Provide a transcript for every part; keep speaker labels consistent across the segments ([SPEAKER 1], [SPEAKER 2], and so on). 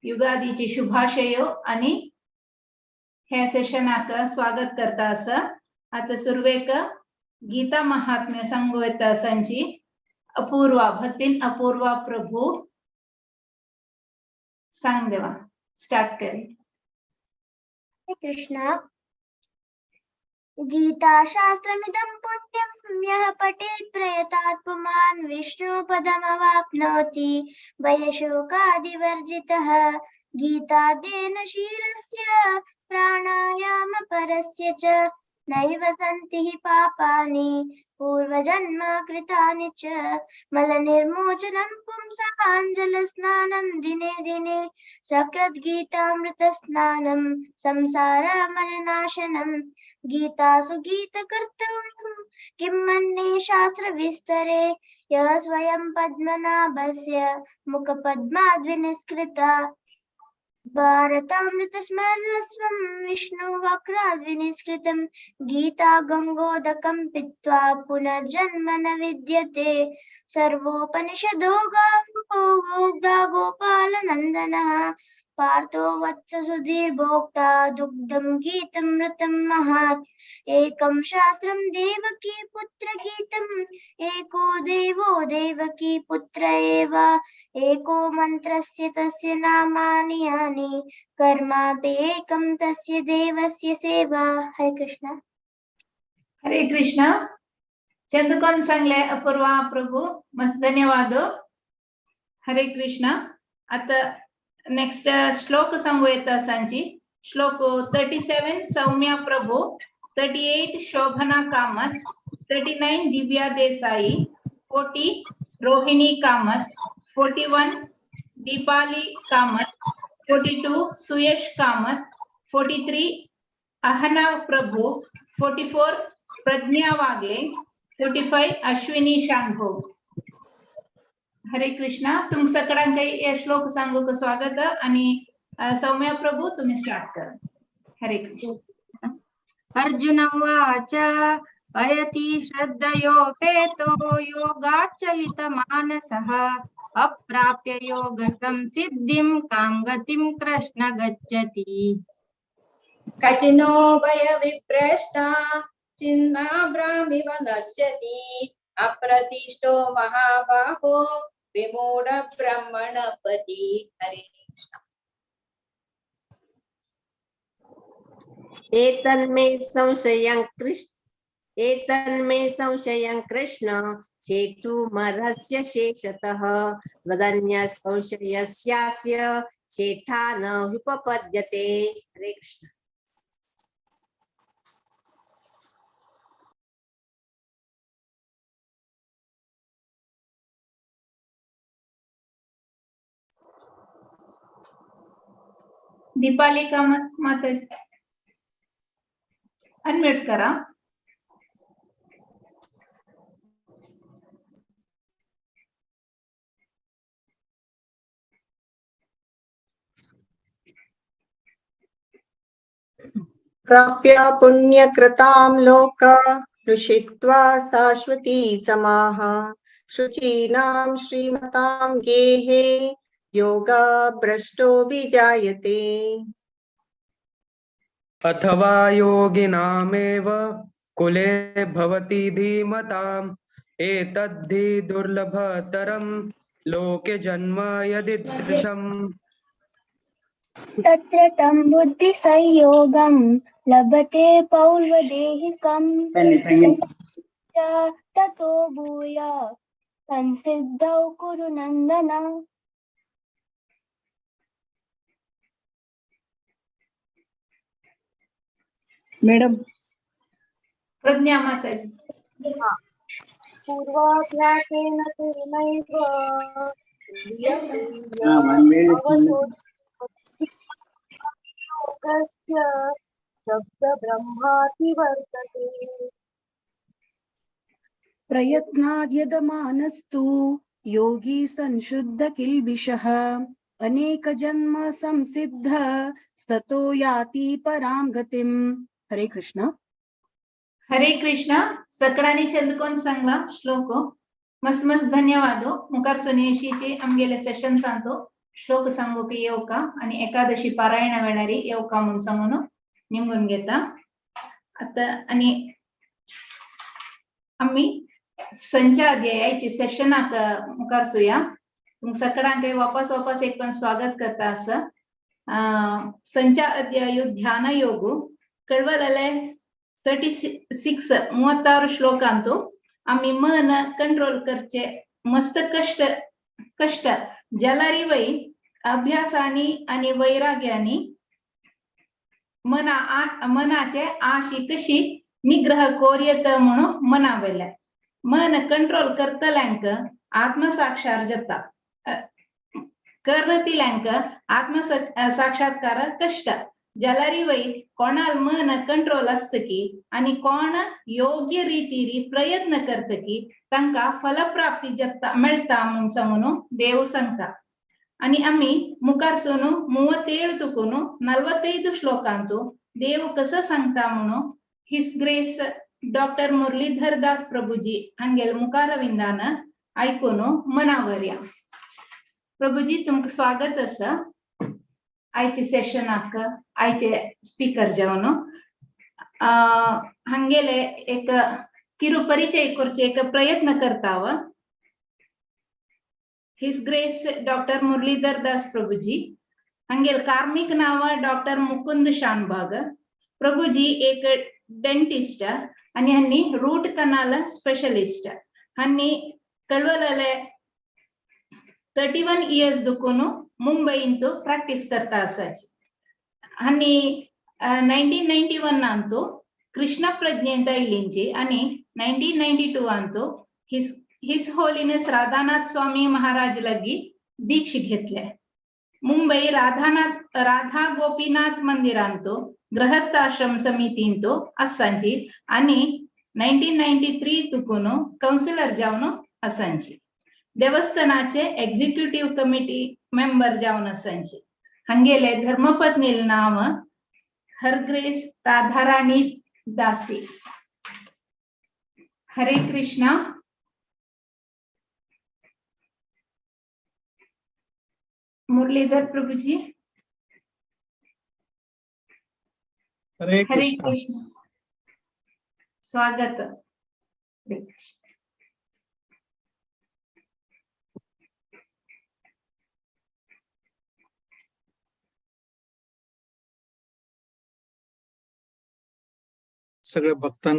[SPEAKER 1] युगादीची शुभाशयो आणि हे सेशनाक स्वागत करता आसा. आता सुरवेक गीता महात्म्य सांगू येता आसांची अपूर्वा भक्तीन अपूर्वा प्रभू सांग देवा स्टार्ट करे.
[SPEAKER 2] कृष्णा. गीताशास्त्रमिदं पुण्यं यः पठेत् प्रयतात् पुमान् विष्णुपदमवाप्नोति भयशोकादिवर्जितः. गीताध्ययनशीलस्य प्राणायामपरस्य च नैव सन्ति हि पापानि पूर्वजन्म कृतानि च. मलनिर्मोचनं पुंसाञ्जलस्नानं दिने दिने सकृद्गीतामृतस्नानं संसारमलनाशनं. गीतासु गीतकर्तव्यं किं मन्ये शास्त्रविस्तरे यः स्वयं पद्मनाभस्य मुखपद्माद्विनिष्कृता. भारतामृतस्मरस्वं विष्णुवक्राद्विनिष्कृतं गीता गङ्गोदकं पीत्वा पुनर्जन्म न विद्यते. सर्वोपनिषदो गावो गोपालनन्दनः पार्थो वत्स सुधीर्भोक्ता दुग्धं गीतमृतं महात्. एकं शास्त्रं देवकी पुत्र गीतम् एको देवो देवकी पुत्र एव. एको मन्त्रस्य तस्य नामानि यानि कर्मापि एकं तस्य देवस्य सेवा. हरे कृष्ण.
[SPEAKER 1] हरे कृष्ण. चंदकोन सांगले अपूर्वा प्रभू, मस्त धन्यवाद. हरे कृष्ण. आता नेक्स्ट श्लोक सांगू येता सांची श्लोक 37 सौम्या प्रभू, 38 शोभना कामत, 39 दिव्या देसाई, 40 रोहिणी कामत, 41 दीपाली कामत, 42 सुयश कामत, 43 अहना प्रभू, 44 प्रज्ञा वागले, 45 अश्विनी शानभोग. हरे कृष्णा. तुम सगळ्यांक हे श्लोक सांगूक स्वागत आणि सौम्या प्रभू तुम्ही स्टार्ट करा. हरे कृष्ण.
[SPEAKER 3] अर्जुन उवाच अयति श्रद्धयोपेतो योगाच्चलित मानसः अप्राप्य योग संसिद्धिं कां गतिं कृष्ण गच्छति.
[SPEAKER 4] कचिनो भयविप्रष्टा छिन्नाभ्रमिव नश्यति अप्रतिष्ठो महाबाहो विमूढ ब्रह्मणपति. हरे कृष्ण.
[SPEAKER 5] एतन्मे संशयं कृष्ण, एतन्मे संशयं कृष्ण चेतुमर्हस्य शेषतः त्वदन्य संशयस्यास्य चेता न उपपद्यते. हरे कृष्ण.
[SPEAKER 1] दीपाली कामत माताजी अनम्यूट करा.
[SPEAKER 6] प्राप्य पुण्यकृतां लोका ऋषित्वा शाश्वती समाः शुचीनां श्रीमतां गेहे योगा भ्रष्टो विजायते.
[SPEAKER 7] अथवा योगिनामेव कुले भवति धीमताम् एतद्धि दुर्लभतरं लोके जन्म यदिदृशम्.
[SPEAKER 2] तत्र तं बुद्धिसंयोगं लभते पौर्वदेहिकं ततो भूय संसिद्धौ कुरु नन्दन.
[SPEAKER 8] मॅडम.
[SPEAKER 1] प्रज्ञा माताजी.
[SPEAKER 9] पूर्वाभ्यासेन तेनैव योगस्य शब्द ब्रह्माति वर्तते.
[SPEAKER 8] प्रयत्नाद्यदमानस्तु योगी संशुद्ध किल्बिषः अनेक जन्म संसिद्ध स्ततो याति परां गतिम्. हरे कृष्ण.
[SPEAKER 1] हरे कृष्ण. सगळ्यांनी चंदकोन सांगला श्लोक. मस्त मस्त धन्यवाद. मुखार सुनेशीची आमगेले सेशन सांगतो. श्लोक सांगूक येवका आनी एकादशी पारायणा वेळार येवका म्हूण सांगून निमगून घेता. आतां आनी आमी संच्या अध्यायाची सेशनाक मुखार सुया. तुमकां सगळ्यांक वापस वापस एक पण स्वागत करता आसा. संच्या अध्याय ಧ್ಯಾನ ಯೋಗು ಕಳ್ವಲಲೆ 36 36 ಶ್ಲೋಕಾಂತು आमी मन कंट्रोल करचे मस्त कष्ट कष्ट जाल्यार वय अभ्यासानी आनी वैराग्यानी मना मनाचे आशी कशी निग्रह कोरयत म्हणून मनावेले मन कंट्रोल करतल्यांक आत्मसाक्षार जाता, करतिल्यांक आत्मसाक्षात्कार कष्ट जाल्यार वय कोणाल मन कंट्रोल आसता की आनी कोण योग्य रितीरी प्रयत्न करता की तांकां फलप्राप्ती जाता मेळटा म्हूण सांगून देव सांगता. आनी आमी मुखार सून 37 तुकून 45 श्लोकांतू देव कसो सांगता म्हणून his grace doctor Muralidhar Das Prabhuji हांगेल मुखारविंदान आयकून मनावरया. प्रभुजी तुमकां स्वागत आसा आयचे सेशनाक. आयचे स्पीकर जावन हांगेले एक किरू परिचय करचे एक प्रयत्न करताव. His grace doctor Muralidhar Das Prabhuji हांगेल कार्मिक नाव डॉक्टर मुकुंद शानभाग. प्रभुजी एक डेंटिस्ट आनी हांणी रूट कनाल स्पेशलिस्ट. हांणी कळवलले 31 इयर्स दुकून मुंबईंतू प्रॅक्टीस करता आसाची. आनी 1991 अंतू कृष्ण प्रज्ञेंत आयलींची आनी 1992 Antu his holiness Radhanath Swami Maharaj लागी दीक्ष घेतले. मुंबई राधा गोपीनाथ मंदिरांतू गृहस्थाश्रम समितींतू आसांची आनी 1993 तुकून कावन्सिलर जावन आसांची. देवस्थानाचे एक्झिक्युटिव्ह कमिटी मेंबर जावन आसांचे. हांगेले धर्मपत्नील नाव हरग्रेस राधाराणी दासी. हरे कृष्णा. मुरलीधर प्रभुजी.
[SPEAKER 10] हरे
[SPEAKER 1] हरे
[SPEAKER 10] कृष्णा.
[SPEAKER 1] कृष्ण. स्वागत.
[SPEAKER 10] सगळे भक्तां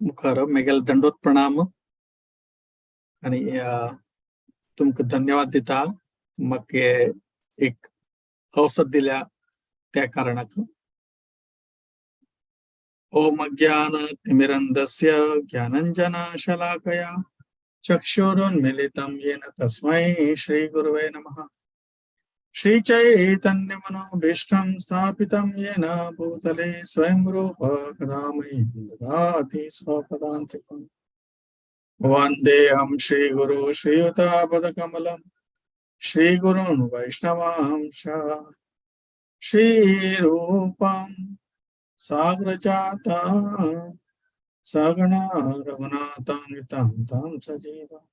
[SPEAKER 10] मुखार मेगेल दंडोत प्रणाम आणि तुमकां धन्यवाद दिता म्हाका एक अवसर दिल्या त्या कारणाक. ओम अज्ञान तिमिरंधस्य ज्ञानंजना शलाकया चक्षुरुन्मिलितं येन तस्मै श्री गुरुवे नमः. श्री चैतन्य मनोभीष्टं स्थापितं येन भूतले स्वयं रूप कदा मयि ददाति स्वपदान्तिकं. वन्देऽहं श्रीगुरु श्रीयुतपदकमलं श्रीगुरून् वैष्णवांश श्रीरूपं सागरजाता सगणा रघुनाथान्वितं तं सजीवं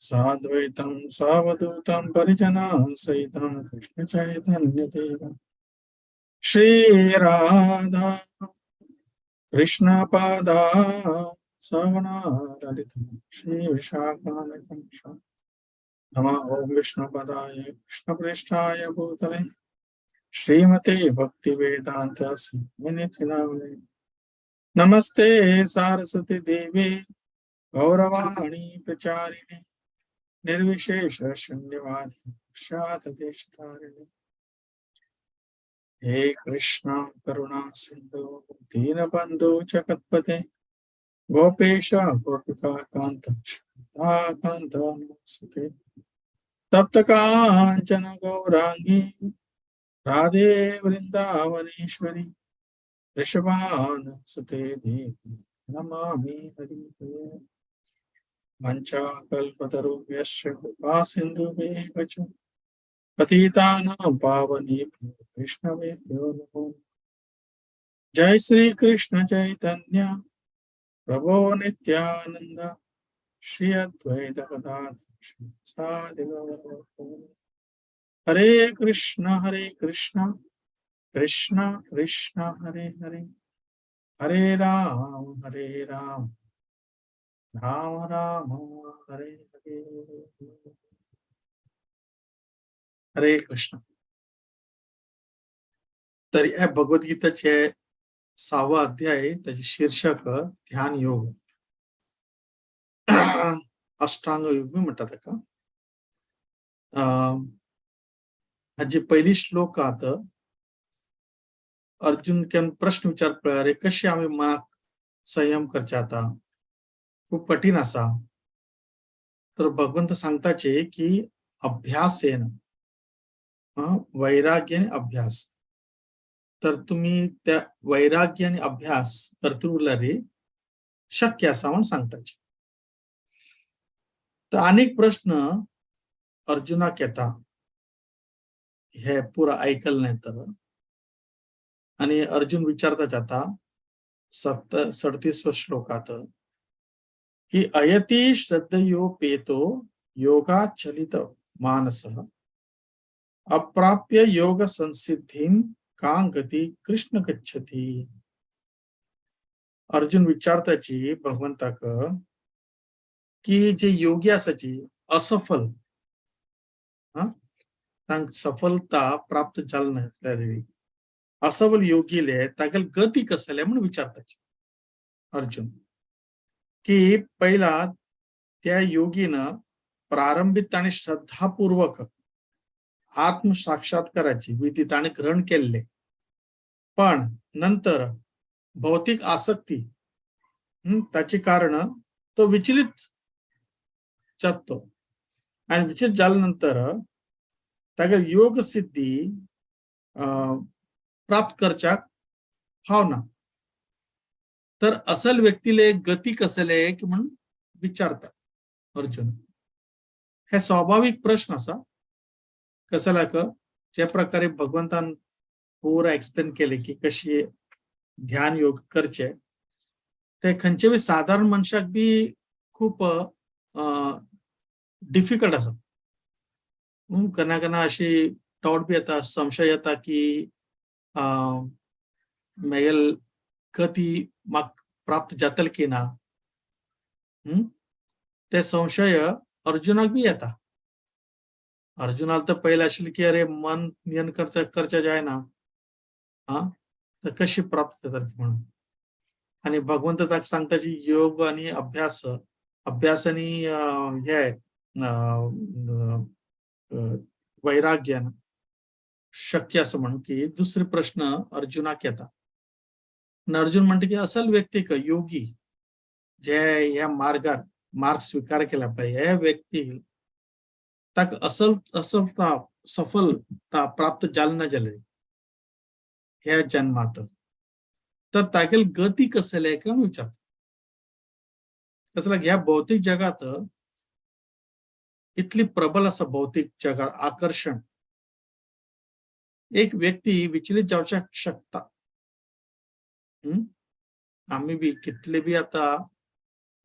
[SPEAKER 10] साद्वैतं सावधूतं परिजनां सहितं कृष्ण चैतन्य देवं. श्री राधा कृष्ण पादा सगणा ललितं श्री विशाखान्वितं नमः ओम विष्णुपदाय कृष्णप्रेष्ठाय भूतले श्रीमते भक्ति वेदांत स्वामिनिति नामिने. नमस्ते सारस्वती देवी गौरवाणी प्रचारिणे निर्विशेष शून्यवादी पश्चात देशधारिणे. हे कृष्ण करुणा सिंधु दीनबंधु जगत्पते गोपेश गोपिका कांत कांत नमस्ते. तप्त कांचन गौरांगी राधे वृंदावनेश्वरी वृषभानुसुते देवी नमामि हरिप्रिये. वञ्चाकल्पतरुभ्यश्च कृपा सिन्धुभ्येव च पतितानां पावनेभ्यो वैष्णवेभ्यो नमो. जय श्री कृष्ण चैतन्य प्रभो नित्यानंद श्री अद्वैत गदाधर. हरे कृष्ण हरे कृष्ण कृष्ण कृष्ण हरे हरे, हरे राम हरे राम राम राम हरे हरे। हरे कृष्ण। तर या भगवद्गीतेचे 6वा अध्याय, त्याचे शीर्षक ध्यान योग, अष्टांग योग बी म्हणतात ताका। हाजी पहिली श्लोकात अर्जुन केन प्रश्न विचार पळय, कशें आमी मनाक संयम करचे, आता खूब कठीण आसा। तर भगवंत सांगताचे की अभ्यासेन, वैराग्य आणि अभ्यास, तर तुम्ही त्या वैराग्य आणि अभ्यास करत उरल्यार शक्य आसा म्हणून सांगताचे। तर अनेक प्रश्न अर्जुनाक येता हे पुरा ऐकल नाही तर, आणि अर्जुन विचारता जाता 37 श्लोकात की अयति श्रद्धयोपेतो योगाचलित मानसः अप्राप्य योग संसिद्धिं कां गती कृष्ण गच्छति। अर्जुन विचारताची भगवंताक की जे योगी आसाची असफल, तांक सफलता प्राप्त जाल नासल्यार असफल योगीले तागेल गती कसले म्हणून विचारताची अर्जुन की पहिला त्या योगीनं प्रारंभित ताणें श्रद्धापूर्वक आत्मसाक्षात्काराची विधी ताणें ग्रहण केल्ले, पण नंतर भौतिक आसक्ती ताचे कारण तो विचलित जातो आणि विचलित जाल्या नंतर ताका योग सिद्धी प्राप्त करच्याक फावना। तर असल व्यक्तीले गती कसले की म्हणून विचारता अर्जुन। हे स्वाभाविक प्रश्न आसा। कसल्याक ज्या प्रकारे भगवंतान पुरा एक्सप्लेन केले की कशी ध्यान योग करचे, ते खंयचे बी साधारण मनशाक बी खूप डिफिकल्ट आसा। केन्ना केन्ना अशी डावट बी येता, संशय येता की मेगेल गती म्हाका प्राप्त जातले की ना। ते संशय अर्जुनाक बी येता। अर्जुनाक तर पयलें आशिल्लें की अरे मन नियंत्रण करचें जायना, हा तर कशी प्राप्त जातली म्हणून। आणि भगवंत ताका सांगता की योग आणि अभ्यास, अभ्यास आणि हे वैराग्यान शक्य असं म्हणून की दुसरे प्रश्न अर्जुनाक येता। अर्जुन म्हणटा की असल व्यक्तीक योगी जे ह्या मार्गार मार्ग स्वीकार केला पळय हे व्यक्ती ताका असल असलता सफलता प्राप्त जाल ना जाले ह्या जन्मात, तर तागेल गती कसले काय विचारता। कसला ह्या भौतिक जगात इतली प्रबल आसा भौतिक जगात आकर्षण, एक व्यक्ती विचलित जावच्याक शकता। आमी बी कितले बी आता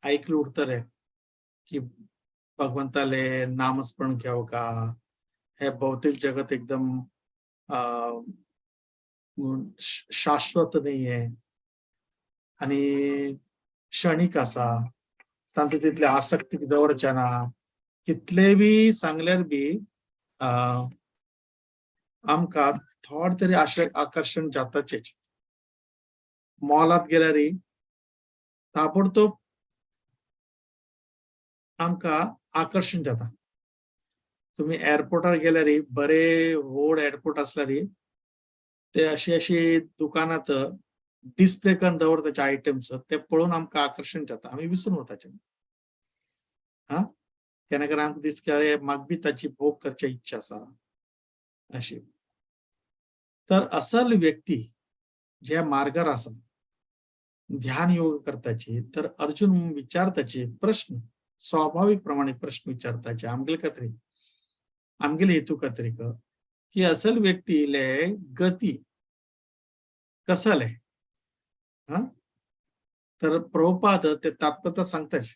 [SPEAKER 10] ऐकले उरतले की भगवंताले नामस्मरण घेवं का, हे भौतिक जगत एकदम शाश्वत नाही आहे आणि क्षणिक आसा, तांतूत तितले आसक्ती दवरचे ना। कितले बी सांगल्यार बी आमकां थोडे तरी आकर्षण जाताचेच। मॉलात गेल्यार ताबडतोब आमकां आकर्षण जाता। तुम्ही एअरपोर्टार गेल्यार बरे व्हड एअरपोर्ट आसल्यार ते अशी अशी दुकानात डिस्प्ले करून दवरताचे आयटम्स, ते पळोवन आमकां आकर्षण जाता, आमी विसरून वताचे। हा केन्ना केन्ना आमकां दिसता अरे म्हाका बी ताची भोग करची इच्छा आसा अशी। तर असल व्यक्ती ज्या मार्गार आसा ध्यान योग करताची, तर अर्जुन विचारताचे प्रश्न स्वाभाविक प्रमाणे प्रश्न विचारताचे आमगेले खातीर, आमगेले हेतू खातीर की असल व्यक्तीले गती कसले। हा तर प्रभुपाद ते तात्पर्य सांगताच,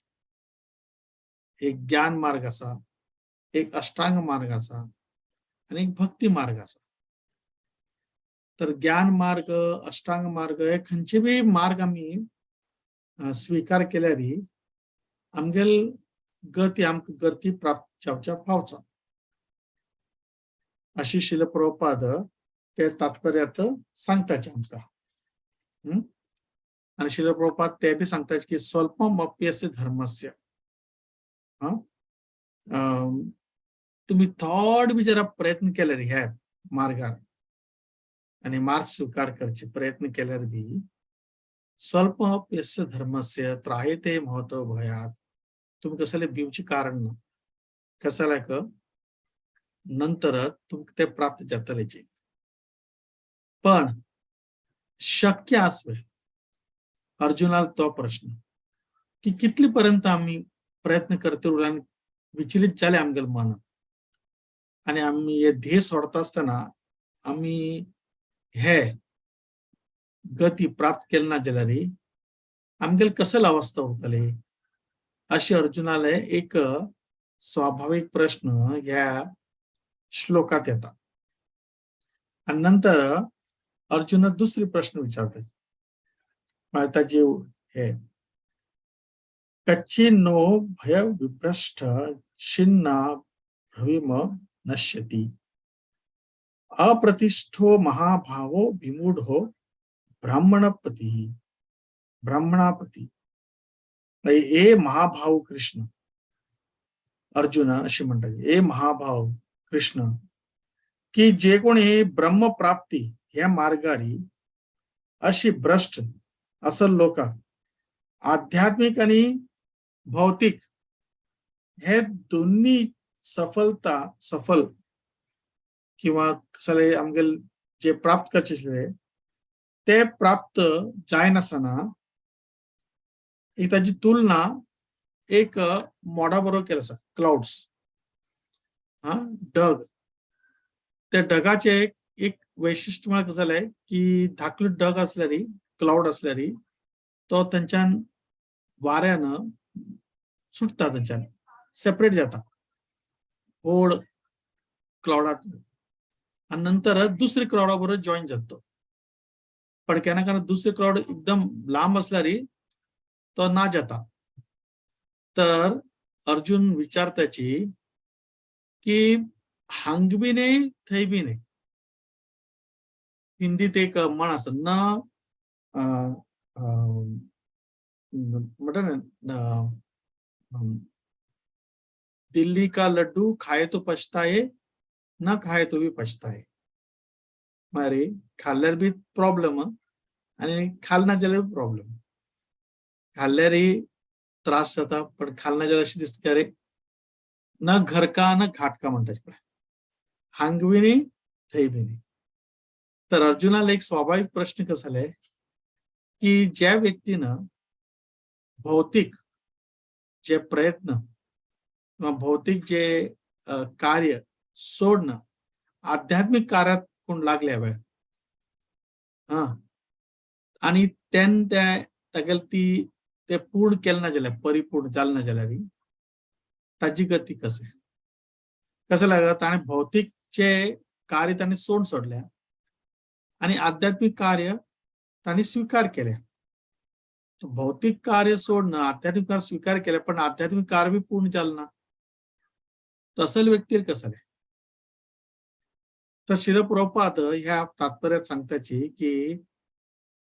[SPEAKER 10] एक ज्ञान मार्ग आसा, एक अष्टांग मार्ग आसा आनी एक भक्ती मार्ग आसा. तर ज्ञान मार्ग, अष्टांग मार्ग हे खंयचे बी मार्ग आमी स्वीकार केल्यार आमगेल गती, आमकां गती प्राप्त जावच्या पावचा, अशी श्रील प्रभुपाद ते तात्पर्यात सांगताचे आमकां. आनी श्रील प्रभुपाद ते बी सांगता की स्वल्पम अप्यस्य धर्मस्य, तुमी थोड बी जरा प्रयत्न केल्यार ह्या मार्गार आनी मार्ग स्वीकार करचे प्रयत्न केल्यार बी स्वल्प अप्यस्य धर्मस्य त्रायते महतो भयात, तुमी कसले भिवचे कारण ना, कसाल्याक नंतर तुमकां ते प्राप्त जातलेचे. पण शक्य आसवे अर्जुनाला तो प्रश्न की कितले पर्यंत आमी प्रयत्न करते उरले आनी विचलित जाले आमगेले मन आनी आमी हे ध्येय सोडता आसतना आमी हे गती प्राप्त केले ना जाल्यार आमगेले कसले अवस्था उरतली, अशी अर्जुनाले एक स्वाभाविक प्रश्न ह्या श्लोकात येता. आणि नंतर अर्जुन दुसरी प्रश्न विचारता, म्हळ्यार ताजे हे कच्ची नो भय विभ्रष्ट छिन्ना भ्रविम नश्यति अप्रतिष्ठो महाभावो विमूढो ब्राह्मणपति ब्राह्मणापती. ए महाभाव कृष्ण, अर्जुन अशी म्हणटा, ए महाभाव कृष्ण, की जे कोणी ब्रह्मप्राप्ती ह्या मार्गारी अशी भ्रष्ट असल लोक आध्यात्मिक आणि भौतिक हे दोन्ही सफलता सफल किंवा कसले आमगेले जे प्राप्त करचे आसले ते प्राप्त जायनासतना एक ताजी तुलना एक मोडा बरोबर केला आसा, क्लाउड्स, हा ढग. त्या ढगाचे एक वैशिष्ट्य म्हळ्यार कसं जालें की धाकलो ढग आसल्यार, क्लाउड आसल्यार तो थंयच्यान वाऱ्यान सुटता, थंयच्यान सेपरेट जाता व्हड क्लाउडात आनी नंतर दुसरे क्लाउडा बरोबर जॉईन जाता तो. पण केन्ना केन्ना दुसरे क्लाउड एकदम लांब आसल्यार तो ना जाता. तर अर्जुन विचारताची की हांग बी न्ही थंय बी न्ही. हिंदीत एक म्हण आसा, न म्हणटा ना, दिल्ली का लड्डू खाए तो पछताए, न खाए तो भी पछताए. मारे खाल्ल्यार बी प्रॉब्लम आनी खाल ना जाल्यार प्रॉब्लम. खाल्ल्यारय त्रास जाता, पण खाल ना जाल्यार अशें दिसता की अरे न घर का न घाट का म्हणटा पळय, हांग बी न्ही थंय बी न्ही. तर अर्जुनाला एक स्वाभाविक प्रश्न कसो जाले की ज्या व्यक्तीन भौतिक जे प्रयत्न किंवा भौतिक जे कार्य सोडणं आध्यात्मिक कार्यात कोण लागल्या वेळ हा आनी तेन ते तागेले ती ते पूर्ण केलें ना जाल्यार, परिपूर्ण जालें ना जाल्यार ताजी गती कशें कशें लागता. ताणें भौतिक जे कार्य ताणें सोड सोडल्या आनी आध्यात्मिक कार्य ताणें स्वीकार केल्या. भौतिक कार्य सोडणं आध्यात्मिक कार्य स्वीकार केले पण आध्यात्मिक कार्य बी पूर्ण जालें ना, तसल व्यक्तीर कसं. तर श्रील प्रभुपाद ह्या तात्पर्यात सांगताची की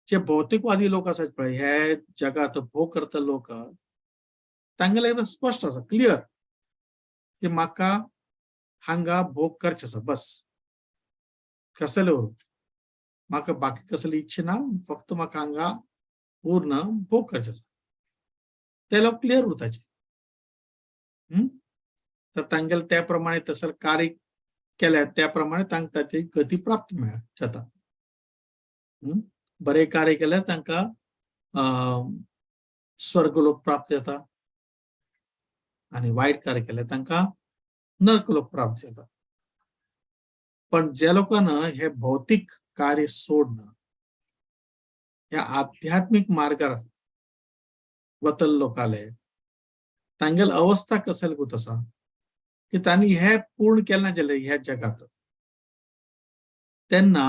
[SPEAKER 10] जे भौतिकवादी लोक आसात पळय, ह्या जगात भोग करता लोक, तांगेले एकदम स्पश्ट आसा, क्लियर की म्हाका हांगा भोग करचे आसा, बस कसले उरूं, म्हाका बाकी कसली इच्छा ना, फक्त म्हाका हांगा पूर्ण भोग करचे आसा. ते लोक क्लियर उरताचे. तर तांगेले त्या प्रमाणे तसं कार्य केल्या त्या प्रमाणे तांकां ताची गती प्राप्त मेळ जाता. बरे कार्य केल्यार तांकां स्वर्गलोक प्राप्त जाता आनी वायट कार्य केल्यार तांकां नरकलोक प्राप्त जाता. पण ज्या लोकांना हे भौतिक कार्य सोडणं ह्या आध्यात्मिक मार्गार वतल लोकाले तांगेल अवस्था कसल गोत आसा की तांणी हे पूर्ण केलें ना जाल्यार ह्या जगात तेन्ना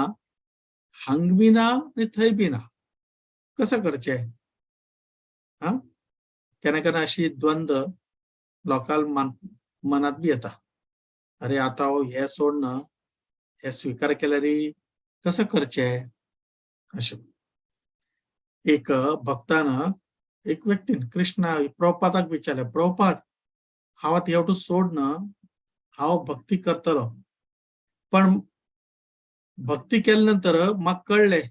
[SPEAKER 10] हांग बी ना आनी थंय बी ना, कसं करचें? हा, केन्ना केन्ना अशी द्वंद लोकांक मनात बी येता, अरे आतां हांव हें सोडना, हे स्विकार केल्यार कसं करचें? अशें एक भक्तान एक व्यक्तीन कृष्णा प्रभुपादाक विचारलें, प्रभुपाद हांव आतां हेवटू सोडना, हांव भक्ती करतलो, पण भक्ती केले नंतर म्हाका कळ्ळें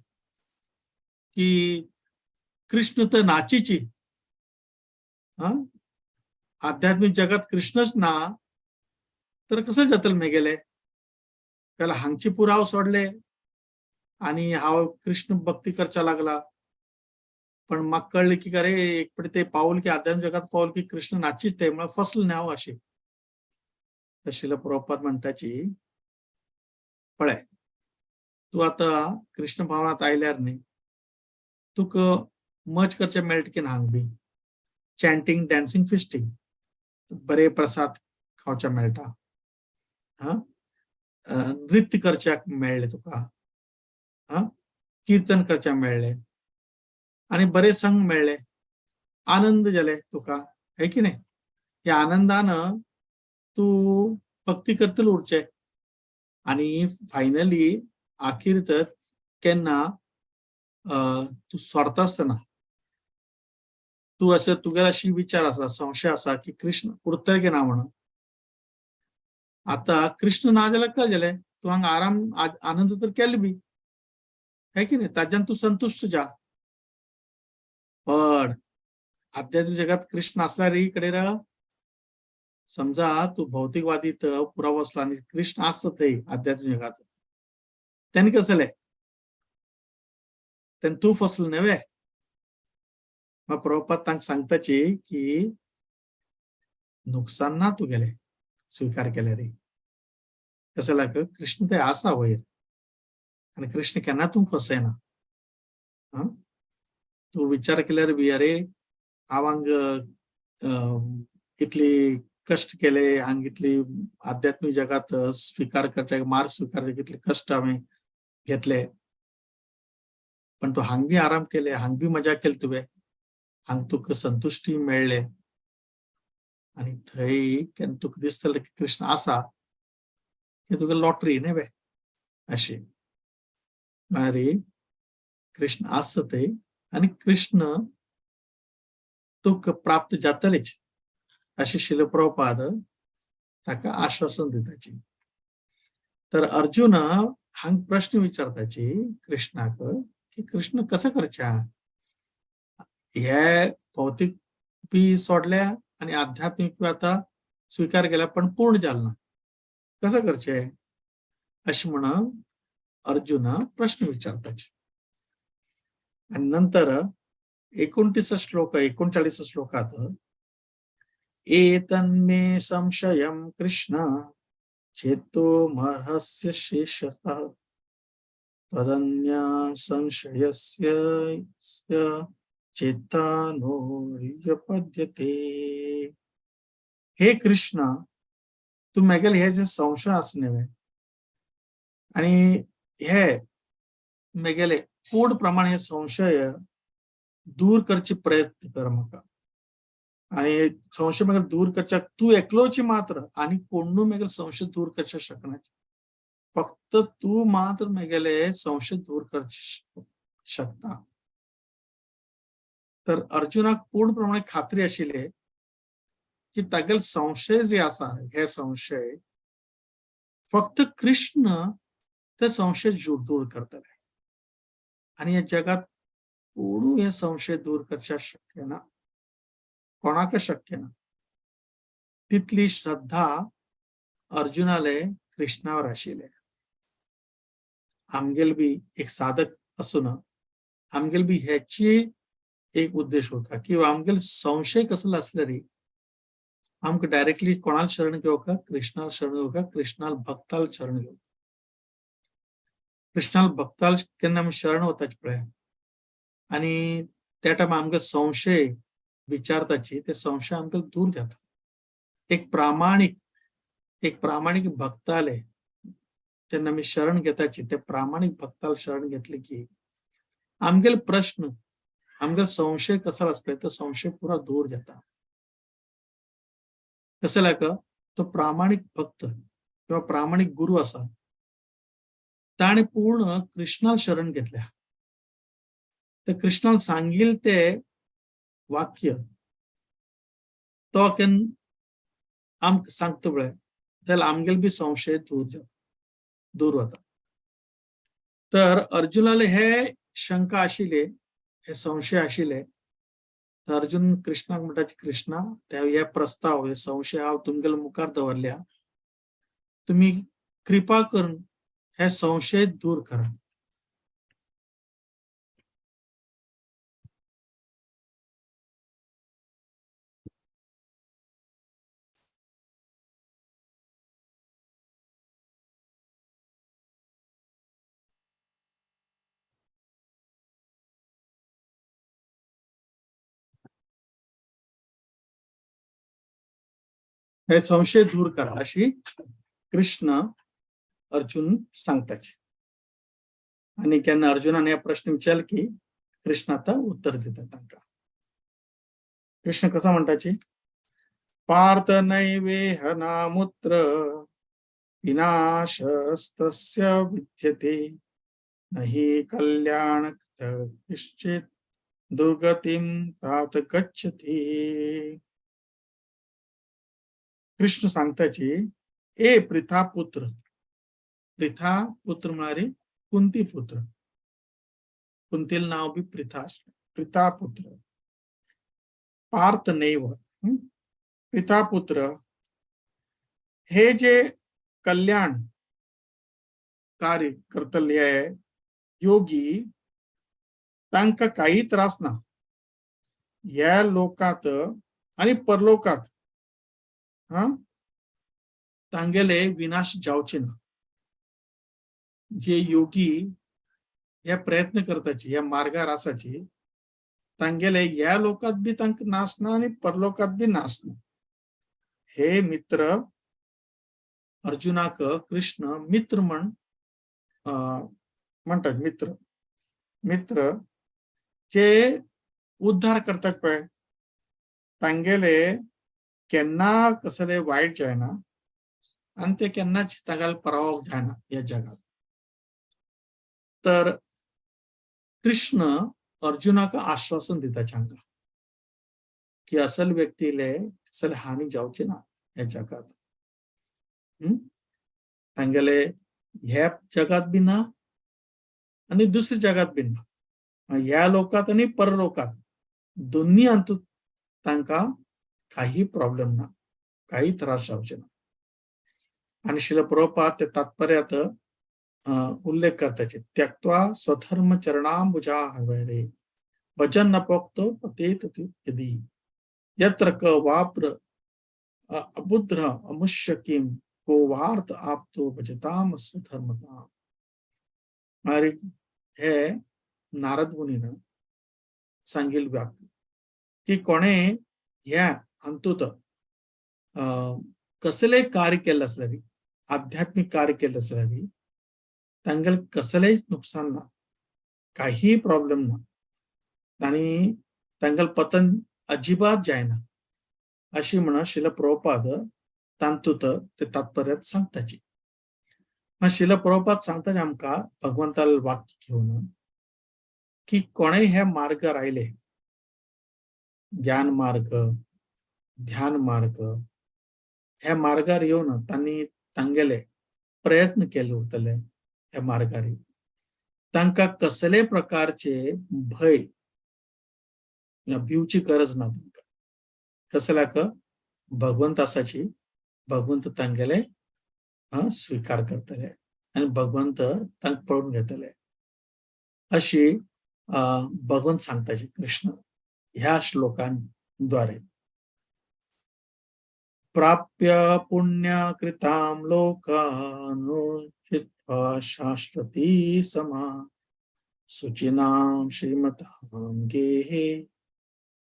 [SPEAKER 10] की कृष्ण तर नाचीची, हा, आध्यात्मिक जगात कृष्णच ना तर कसं जातलें मेगेले? त्याला हांगची पुराव सोडले आणि हांव कृष्ण भक्ती करच्या लागला, पण म्हाका कळ्ळें की अरे एक पटी ते पावल की आध्यात्मिक जगात पावल की कृष्ण नाचीच ते, म्हळ्यार फसलो न्ही हांव. अशें तशें प्रभुपाद म्हणटाची, पळय तूं आतां कृष्ण भावनात आयल्यार न्ही तुका मज करचें मेळटा की ना, हांग बी चॅन्टींग डॅन्सिंग फिस्टींग, बरे प्रसाद खावचे मेळटा, हा, नृत्य करच्याक मेळ्ळें तुका, हा, कीर्तन करच्याक मेळ्ळें आनी बरे संग मेळ्ळे, आनंद जाले तुका, है की न्ही? ह्या आनंदान तूं भक्ती करतलो उरचें आनी फायनली आखीर तर केन्ना तूं सोडता आसतना तूं अशें तुगेलो अशी विचार आसा, संशय आसा की कृष्ण उरतले की ना म्हणून. आतां कृष्ण ना जाल्यार कळ जालें, तूं हांगा आराम आनंद तर केले बी, है की न्ही? ताज्यान तूं संतुश्ट जा. पण आध्यात्मिक जगात कृष्ण असल्यार कडेन समजा तूं भौतिकवादी तर पुरा बसलो आनी कृष्ण आसता थंय आध्यात्मिक जगात, तेन्ना कसलें जालें? तेन्ना तूं फसलो न्हय वे? मग प्रभुपाद तांकां सांगताची की नुकसान ना तुगेलें स्विकार केल्यार, कसं लाग कृष्ण ते आसा वयर आनी कृष्ण केन्ना तूं फसयना. तूं विचार केल्यार बी अरे हांव हांग इतली कश्ट केले, हांग इतली आध्यात्मिक जगात स्विकार करच्या मार्ग स्विकार कितले कश्ट हांवें घेतले, पण तूं हांग बी आराम केले, हांग बी मजा केली तुवें, हांग तुका संतुश्टी मेळ्ळे आनी थंय केन्ना तुका दिसतलें की कृष्ण आसा की तुका लॉटरी न्हय वे अशी. म्हळ्यार कृष्ण आसा थंय आनी कृष्ण तुका प्राप्त जातलेच अशें शिल प्रभुपाद ताका आश्वासन दिताची. तर अर्जुन हांग प्रश्न विचारताची कृष्णाक की कृष्ण कसं करच्या, हे भौतिक बी सोडल्या आनी आध्यात्मिक बी आतां स्विकार केला पण पूर्ण जालें ना, कसं करचें अशें म्हणून अर्जुन प्रश्न विचारताची. आनी नंतर 29 श्लोक 39 श्लोकात एतन्मे संशयं कृष्ण चेतोमर्हस्य शेषतः त्वदन्य संशयस्य चेतानोर्यपद्यते. हे कृष्ण, तूं मेगेले हे जे संशय आसा न्हय आनी हे मेगेले पूर्ण प्रमाण हे संशय दूर करचे प्रयत्न कर म्हाका, आनी संशय म्हाका दूर करच्याक तूं एकलोच मात्र आनी कोणूय मेगेले संशय दूर करचे शकना, फक्त तूं मात्र मेगेले संशय दूर करचे शकता. तर अर्जुनाक पूर्ण प्रमाणे खात्री आशिल्ली की तागेले संशय जे आसा हे संशय फक्त कृष्ण ते संशय दूर करतले आनी ह्या जगात कोणूय हे संशय दूर करच्याक शक्य ना, कोणाक शक्य ना. तितली श्रद्धा अर्जुनाले कृष्णावर आशिल्ले. आमगेल बी एक साधक आसून आमगेल बी हेची एक उद्देश होता की आमगेल संशय कसलो आसले रे आमकां डायरेक्टली कोणाला शरण घेवका, कृष्णाला शरण घेवका, कृष्णाला भक्ताला शरण घेवका. कृष्णाला भक्ताला केन्ना आमी शरण वताच पळय आनी त्या टायमार आमकां संशय विचारताची ते संशय आमकां दूर जाता. एक प्रामाणीक भक्ताले जेन्ना आमी शरण घेताची ते प्रामाणीक भक्ताल शरण घेतले की आमगेले प्रश्न, आमगेलो संशय कसो आसपळय तो संशय पुरा दूर जाता. कसो लायक तो प्रामाणीक भक्त किंवा प्रामाणीक गुरु आसा ताणें पूर्ण कृष्णाल शरण घेतल्या. तर कृष्णान सांगील ते वाक्य तो केन्ना आमकां सांगता पळय जाल्यार आमगेले बी संशय दूर वता. तर अर्जुनाले हे शंका आशिल्ले, हे संशय आशिल्ले. तर अर्जुन कृष्णाक म्हणटा, कृष्णा त्या हे प्रस्ताव, हे संशय हांव तुमगेले मुखार दवरल्या, तुमी कृपा करून हे संशय दूर करा. हे संशय दूर करा अशी कृष्ण अर्जुन सांगताचे. आणि केन्ना अर्जुनान हे प्रश्न विचारले की कृष्ण आता उत्तर दिता तांकां. कृष्ण कसो म्हणटाची, पार्थ नैवेह नामुत्र विनाशस्तस्य विद्यते नहि कल्याण किश्चित् दुर्गतिं तात गच्छति. कृष्ण सांगताची, ए पृथा पुत्र, पृथा पुत्र म्हळ्यार कुंती पुत्र, कुंतील नाव बी पृथा, पृथा पुत्र, पार्थ नैव पृथा पुत्र, हे जे कल्याण कार्य करतले योगी तांकां काही त्रास ना, ह्या लोकांत आनी परलोकांत तांगेले विनाश जावचे ना. जे योगी हे प्रयत्न करताची, ह्या मार्गार आसाची, तांगेले ह्या लोकांत बी तांकां नाश ना आनी परलोकांत बी नाश ना. हे मित्र अर्जुनाक कृष्ण मित्र म्हण म्हणटात. मित्र मित्र जे उद्धार करतात पळय तांगेले केन्ना कसले वायट जायना आनी ते केन्नाच तांगेले पराभव जायना ह्या जगात. तर कृष्ण अर्जुनाक आश्वासन दिता तांकां की असल व्यक्तीले कसले हानी जावची ना ह्या जगात, तांगेले ह्या जगात बी ना आनी दुसऱ्या जगात बी ना, ह्या लोकात आनी परलोकात दोन्ही हातूंत तांकां काही प्रॉब्लेम ना, काही त्रास जावचे ना. आनी श्रील प्रभुपाद ते तात्पर्यात उल्लेख करताचे, त्यक्त्वा स्वधर्म चरणांबुजा हरे भजन न पोक्तो पतेत यदि यत्र क वाप्र अबुद्र अमुष्य किम को वार्त आपतो भजताम स्वधर्मताम. हे नारद मुनीन सांगिल वाक्य की कोणे ह्या हातूंत कसलेय कार्य केल्लें आसल्यार, आध्यात्मीक कार्य केल्लें आसल्यार तांगेले कसलेय नुकसान ना, काही प्रॉब्लेम ना आनी तांगेले पतन अजिबात जायना अशी म्हणून श्रील प्रभुपाद तांतूत ते तात्पर्यात सांगताची. श्रील प्रभुपाद सांगताचे आमकां भगवंताले वाक्य घेवन की कोणेय हे मार्गार आयले, ज्ञान मार्ग, ध्यान मार्ग, ह्या मार्गार येवन तांणी तांगेले प्रयत्न केले उरतले ह्या मार्गार, तांकां कसले प्रकारचे भंय भिवची गरज ना. तांकां कसल्याक भगवंत आसाची, भगवंत तांगेले स्वीकार करतले आनी भगवंत तांकां पळोवन घेतले अशी भगवंत सांगताची कृष्ण ह्या श्लोकांद्वारे. प्राप्य पुण्यकृतां लोकानुचित्वा शाश्वती समा शुचीनां श्रीमतां गेहे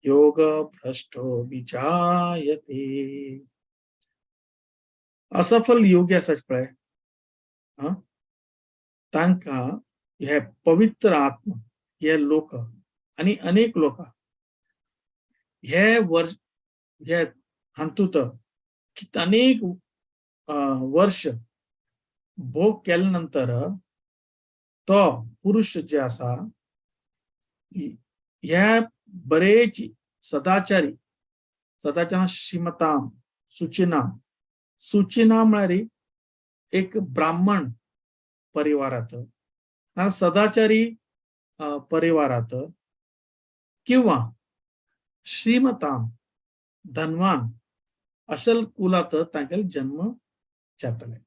[SPEAKER 10] योग भ्रष्टो विजायते. असफल योगी आसाच पळय, तांकां हे पवित्र आत्मा, हे लोक आनी अनेक लोक हे वर्ष हे हातूंत अनेक वर्ष भोग केले नंतर तो पुरुष जे आसा ह्या बरेच सदाचारी, सदाचार श्रीमताम सुचिनाम, सुचिना म्हळ्यार एक ब्राह्मण परिवारात, सदाचारी परिवारात किंवा श्रीमताम धनवान अशल कुलात तांगेले जन्म जातले.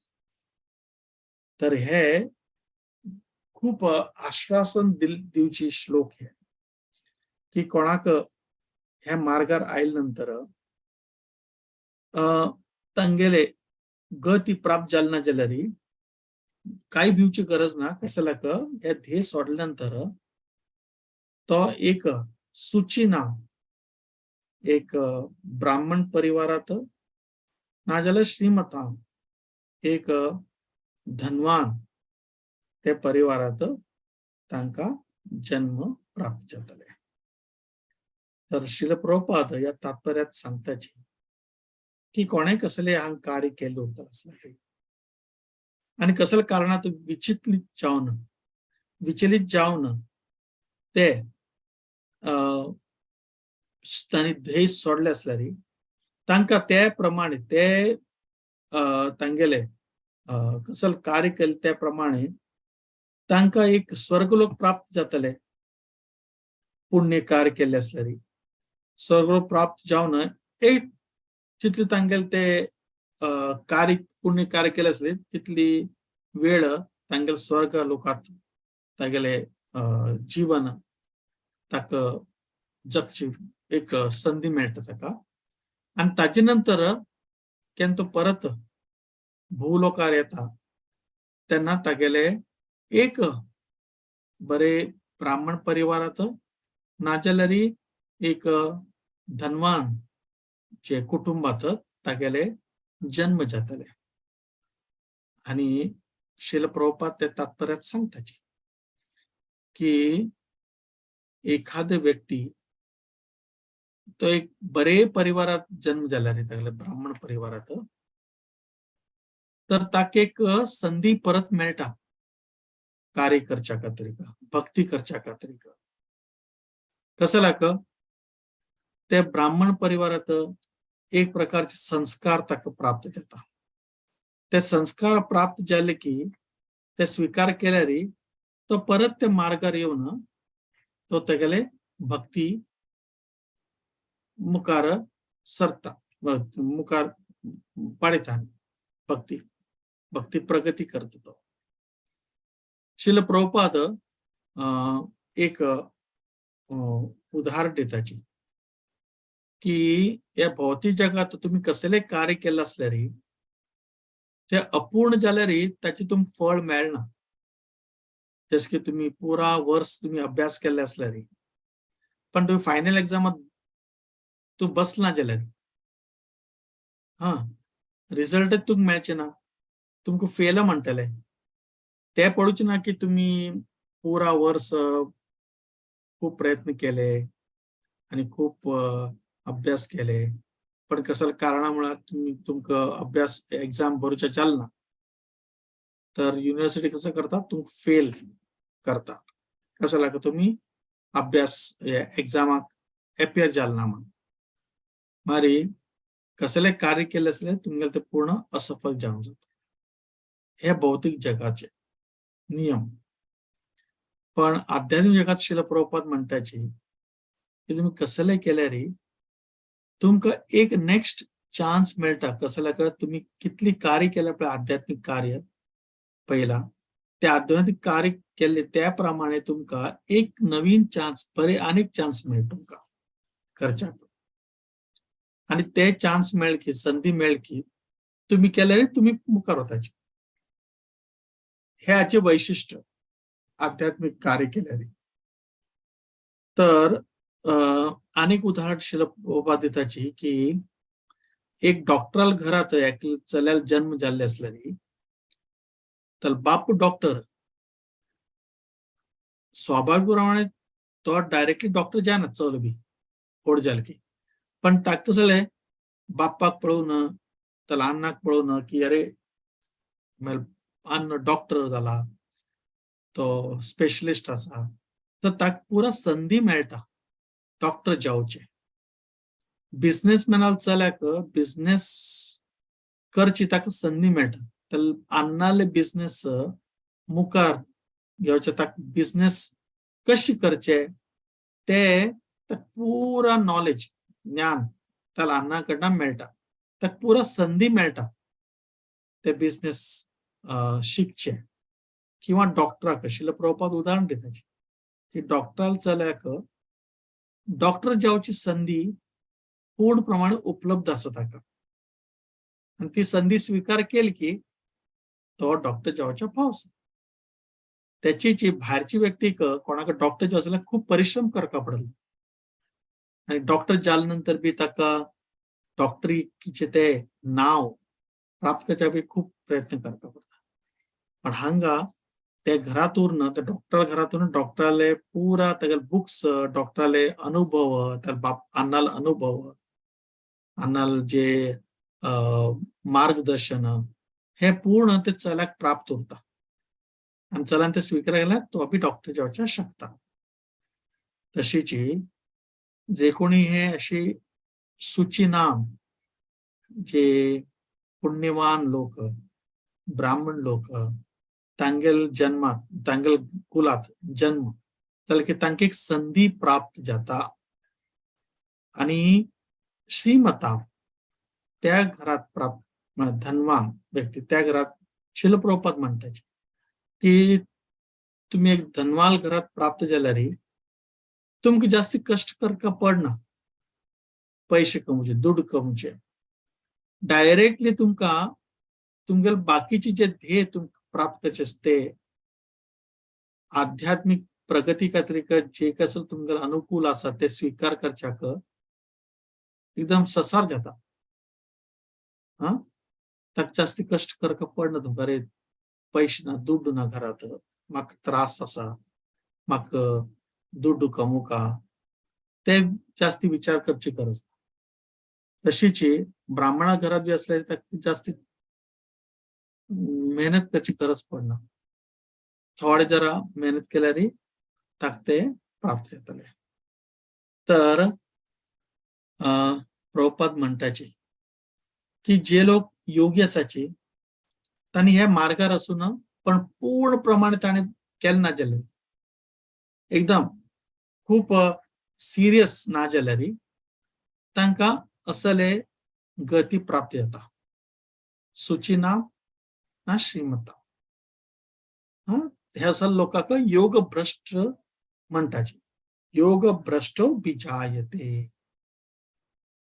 [SPEAKER 10] तर हे खूप आश्वासन दिवची श्लोक हे की कोणाक ह्या मार्गार आयले नंतर तांगेले गती प्राप्त जाले ना जाल्यार काय भिवची गरज ना. कशालाक हे ध्येय सोडले नंतर तो एक सुचिना एक ब्राह्मण परिवारात नाजाल्यार श्रीमताम एक धनवान ते परिवारात तांकां जन्म प्राप्त जातले. तर श्रील प्रभुपाद ह्या तात्पर्यात सांगताची की कोणें कसलें हांग कार्य केल्लें उरता आसलें आनी कसल्या कारणांत विचलित जावन ते तांणी ध्येय सोडले आसल्यार तांकां ते प्रमाणे ते तांगेले कसल कार्य केले त्या प्रमाणे तांकां एक स्वर्गलोक प्राप्त जातले. पुण्य कार्य केल्ले आसल्यार स्वर्गलोक प्राप्त जावन एक तितले तांगेले ते कार्य पुण्य कार्य केले आसले तितली वेळ तांगेले स्वर्ग लोकांत तागेले जीवन ताका जगची एक संदी मेळटा ताका. आनी ताजे नंतर केन्ना तो परत भूलोकार येता तेन्ना तागेले एक बरे ब्राह्मण परिवारात नाजाल्यार एक धनवान जे कुटुंबात तागेले जन्म जातले. आनी श्रील प्रभुपाद ते तात्पर्यात सांगताची की एखादे व्यक्ती तो एक बरे परिवारात जन्म जाल्यार तागेले ब्राह्मण परिवारात तर ताका एक संदी परत मेळटा कार्य करच्या खातीर, भक्ती करच्या खातीर. कसल्याक ते ब्राह्मण परिवारात एक प्रकारचे संस्कार ताका प्राप्त जाता. ते संस्कार प्राप्त जाले की ते स्वीकार केल्यार तो परत ते मार्गार येवन तो तेगेले भक्ती मुखार सरता, मुखार पाडयता, भक्ती भक्ती प्रगती करता तो. श्रील प्रभुपाद एक उदाहरण दिताची की ह्या भौतिक जगात तुम्ही कसले कार्य केल्लें आसल्यार ते अपूर्ण जाल्यार ताचे तुमकां फळ मेळना. जशें की तुमी पुरा वर्स तुमी अभ्यास केल्ले आसल्यार पण तुमी फायनल एग्जामात तूं बसना जाल्यार हा रिजल्टच तुमकां मेळचे ना, तुमकां फेल म्हणटले. ते पळोवचे ना की तुमी पुरा वर्स खूब प्रयत्न केले आनी खूब अभ्यास केले पण कसल्या कारणा म्हळ्यार तुमी तुमकां अभ्यास एग्जाम बरोवचे चलना तर युनिव्हर्सिटी कसं करता तुमकां फेल करता. कसं लागता तुमी अभ्यास एग्जामाक एपियर जाल ना म्हण. मारी कसले कार्य केले आसले तुमगेले ते पूर्ण असफल जावन जाता. हे भौतिक जगाचे नियम. पण आध्यात्मिक जगात श्रील प्रभुपाद म्हणटाची की तुमी कसले केल्यार तुमकां एक नेक्स्ट चान्स मेळटा. कसल्याक तुमी कितली कार्य केल्या पळय आध्यात्मिक कार्य पयला ते आध्यात्मिक कार्य केल्ले त्या प्रमाणे तुमकां एक नवीन चान्स बरे आनीक चान्स मेळटा तुमकां करच्याक. आनी ते चान्स मेळ की संदी मेळ की तुमी केल्यार तुमी मुखार वताचे. हे हाचे वैशिश्ट आध्यात्मिक कार्य केल्यार. तर आनीक उदाहरण श्रील प्रभुपाद दिताची की एक डॉक्टराल घरात एक चल्याल जन्म जाल्ले आसल्यार तर बाप डॉक्टर स्वाभाविक प्रमाणे तो डायरेक्टली डॉक्टर जायना चलो बी व्हड जाल की, पण ताका कसं जालें बाप्पाक पळोवन त्या अन्नाक पळोवन की अरे अन्न डॉक्टर जाला, तो स्पेशलिस्ट आसा, तर ताका पुरा संदी मेळटा डॉक्टर जावचे. बिझनेसमॅनाक चल्याक बिझनेस करची ताका संदी मेळटा. तर अन्नाले बिझनेस मुखार घेवचे, ताका बिझनेस कशी करचे ते पुरा नॉलेज ज्ञान त्या अन्ना कडल्यान मेळटा, ताका पुरा संदी मेळटा ते बिझनेस शिकचे. किंवा डॉक्टराक शिल प्रभुपाद उदाहरण दिताचे की डॉक्टराक चल्याक डॉक्टर जावची संदी पूर्ण प्रमाणे उपलब्ध आसा ताका, आनी ती संदी स्विकार केली की तो डॉक्टर जावच्या पावस. त्याची जी भायरची व्यक्तीक कोणाक डॉक्टर जावचो जाल्यार खूब परिश्रम करपा पडले, आनी डॉक्टर जाले नंतर बी ताका डॉक्टरीचे ते नाव प्राप्त करच्या बी खूब प्रयत्न करपा पडटा. पण हांगा ते घरात उरना, ते डॉक्टर घरात उरना, डॉक्टराले पुरा तागेले बुक्स, डॉक्टराले अनुभव, त्या बाप अन्नाल अनुभव, अन्नाल जे मार्गदर्शन हे पूर्ण ते चल्याक प्राप्त उरता, आनी चल्यान ते स्विकार केल्यार तो बी डॉक्टर जावच्या शकता. तशीच जे कोणी हे अशी सुचिनाम जे पुण्यवान लोक, ब्राह्मण लोक तांगेल जन्मात तांगेल कुलात जन्म जाल्यार की तांकां एक संदी प्राप्त जाता, आनी श्रीमता त्या घरात प्राप्त धनवान व्यक्ती त्या घरात शिल प्रभुपाद म्हणटाचे की तुम्ही एक धनवान घरात प्राप्त जाल्यार तुमकां जास्ती कष्ट करका पडना, पैसे कमोवचे, दुड कमोवचे, डायरेक्टली तुमकां तुमगेले बाकीचे जे ध्येय तुमकां प्राप्त करचे ते आध्यात्मिक प्रगती खातीर जे कसं तुमगेले अनुकूल आसा ते स्वीकार करच्याक एकदम ससार जाता. हा, ताका जास्ती कष्ट करका पडना तुमकां, अरे पैसे ना, दुड्डू ना घरात, म्हाका त्रास आसा, म्हाका दुड्डू कमोवका, ते जास्ती विचार करची गरज ना. तशीच ब्राह्मणा घरात बी असल्यार ताका जास्ती मेहनत करची गरज पडना, थोडे जरा मेहनत केल्यार ताका ते प्राप्त जातले. तर प्रभुपाद म्हणटाचे की जे लोक योगी आसाचे तांणी ह्या मार्गार आसून पण पूर्ण प्रमाणे ताणें केलें ना जाल्यार, एकदम खूब सिरियस ना जाल्यार तांकां असले गती प्राप्त जाता. सुचिना ना श्रीमता, ह्या असल लोकांक योग भ्रष्ट म्हणटाचे, योग भ्रष्टो बिजायते.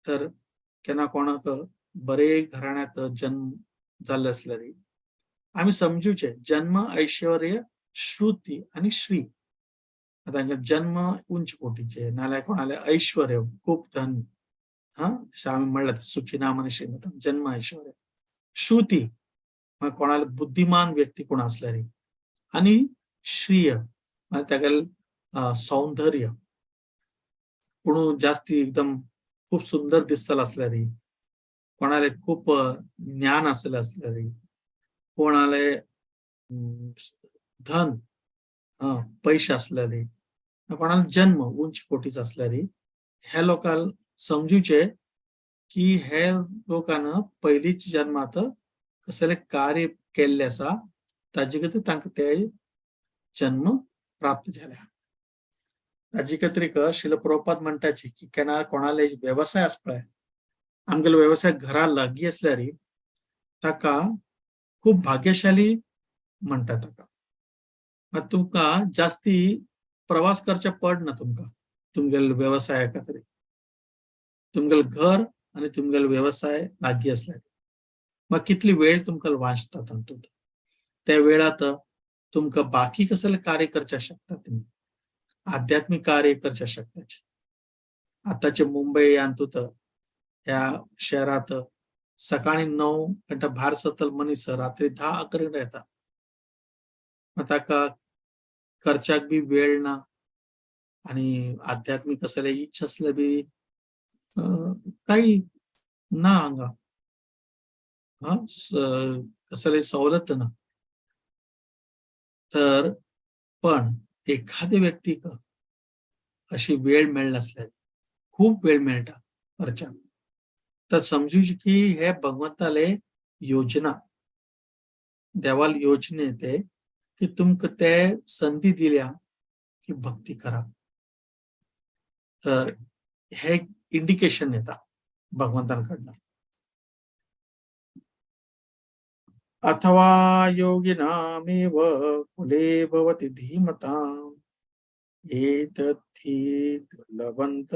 [SPEAKER 10] तर केन्ना कोणाक बरे घराण्यात जन्म जाल्ले आसल्यार आमी समजूचे जन्म ऐश्वर्य श्रुती आनी श्री. आतां जन्म उंच कोटीचे, नाल्यार कोणाले ऐश्वर्य खूब धन, हा जशें आमी म्हणलां सुखीनाम आनी श्रीमताम, जन्म ऐश्वर्य, श्रुती कोणाले बुद्धिमान व्यक्ती कोण आसल्यार, आनी श्रीय तागेले सौंदर्य, कोण जास्ती एकदम खूब सुंदर दिसतलो आसल्यार, कोणाले खूब ज्ञान आसलें आसल्यार, कोणाले धन पैसे आसल्यार, कोणाले जन्म उंच कोटीचो आसल्यार, ह्या लोकांक समजूचे की हे लोकांना पयलींच जन्मात कसले कार्य केल्ले आसा ताजे खातीर तांकां ते जन्म प्राप्त जाल्या. ताजे खातीर शिल प्रभुपाद म्हणटाचे की केन्ना कोणाले वेवसाय आसपा पळय, आमगेलो वेवसाय घरा लागीं आसल्यार ताका खूब भाग्यशाली म्हणटा ताका. मात तुमकां जास्ती प्रवास करचे पडना तुमकां तुमगेले वेवसाया खातीर, तुमगेलें घर आनी तुमगेलो वेवसाय लागीं आसल्यार मात कितली वेळ तुमकां वाचता तातूंत, त्या वेळात तुमकां बाकी कसले कार्य करचे शकता तुमी, आध्यात्मिक कार्य करचे शकता. आतांचे मुंबय हातूंत ह्या शहरात सकाळी 9 घंटा भायर सरतलो मनीस रात्री 10-11 घंटा येता, मात ताका करच्याक बी वेळ ना आणि आध्यात्मिक कसले इच्छा असले बी काही ना हांगा, हा कसले सवलत ना. तर पण एखाद्या व्यक्तीक अशी वेळ मेळनासल्यार, खूप वेळ मेळटा करच्याक, तर समजूची की हे भगवंताले योजना, देवाल योजने ते की तुमकां ते संधी दिल्या की भक्ती करा. तर हे इंडिकेशन येता भगवंतांकडनं. अथवा योगिनामेव कुले भवति धीमताम् एतद्धि दुर्लभंत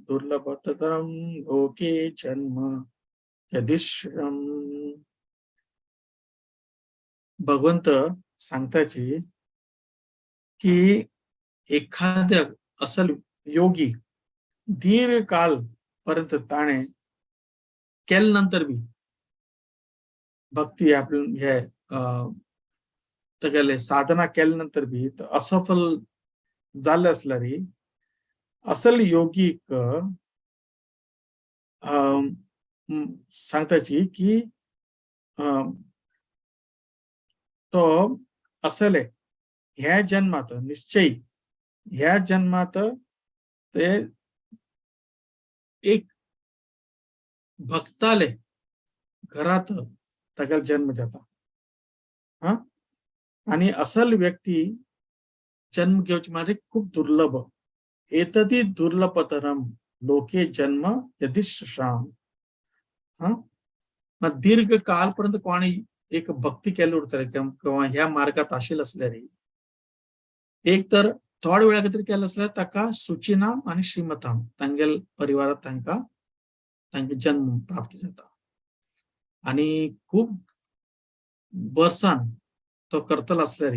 [SPEAKER 10] दुर्लभतरं लोके जन्म यदिश्रम. भगवंत सांगताची की एखाद्या असल योगी दीर्घकाल पर्यंत ताणे केल्या नंतर बी भक्ती आपण हे तगेले साधना केल्या नंतर बी असफल जाल्ले असल्यार असल योगीक सांगताची की तो असले ह्या जन्मात निश्चयी ह्या जन्मात ते एक भक्ताले घरात ताका जन्म जाता. हा, आणि असल व्यक्ती जन्म घेवचे म्हणजे खूप दुर्लभ. एतदी दुर्लभतरम लोके जन्म यदिश्राम. हा, मग दीर्घ कालपर्यंत कोणी एक भक्ती केले उरतले किंवा ह्या मार्गात आशिल्ले असल्यार एक तर थोड्या वेळा खातीर केलें आसल्यार ताका सुचिनाम आनी श्रीमताम तांगेल परिवारात तांकां तांकां जन्म प्राप्त जाता. आनी खूब वर्सान तो करतलो आसल्यार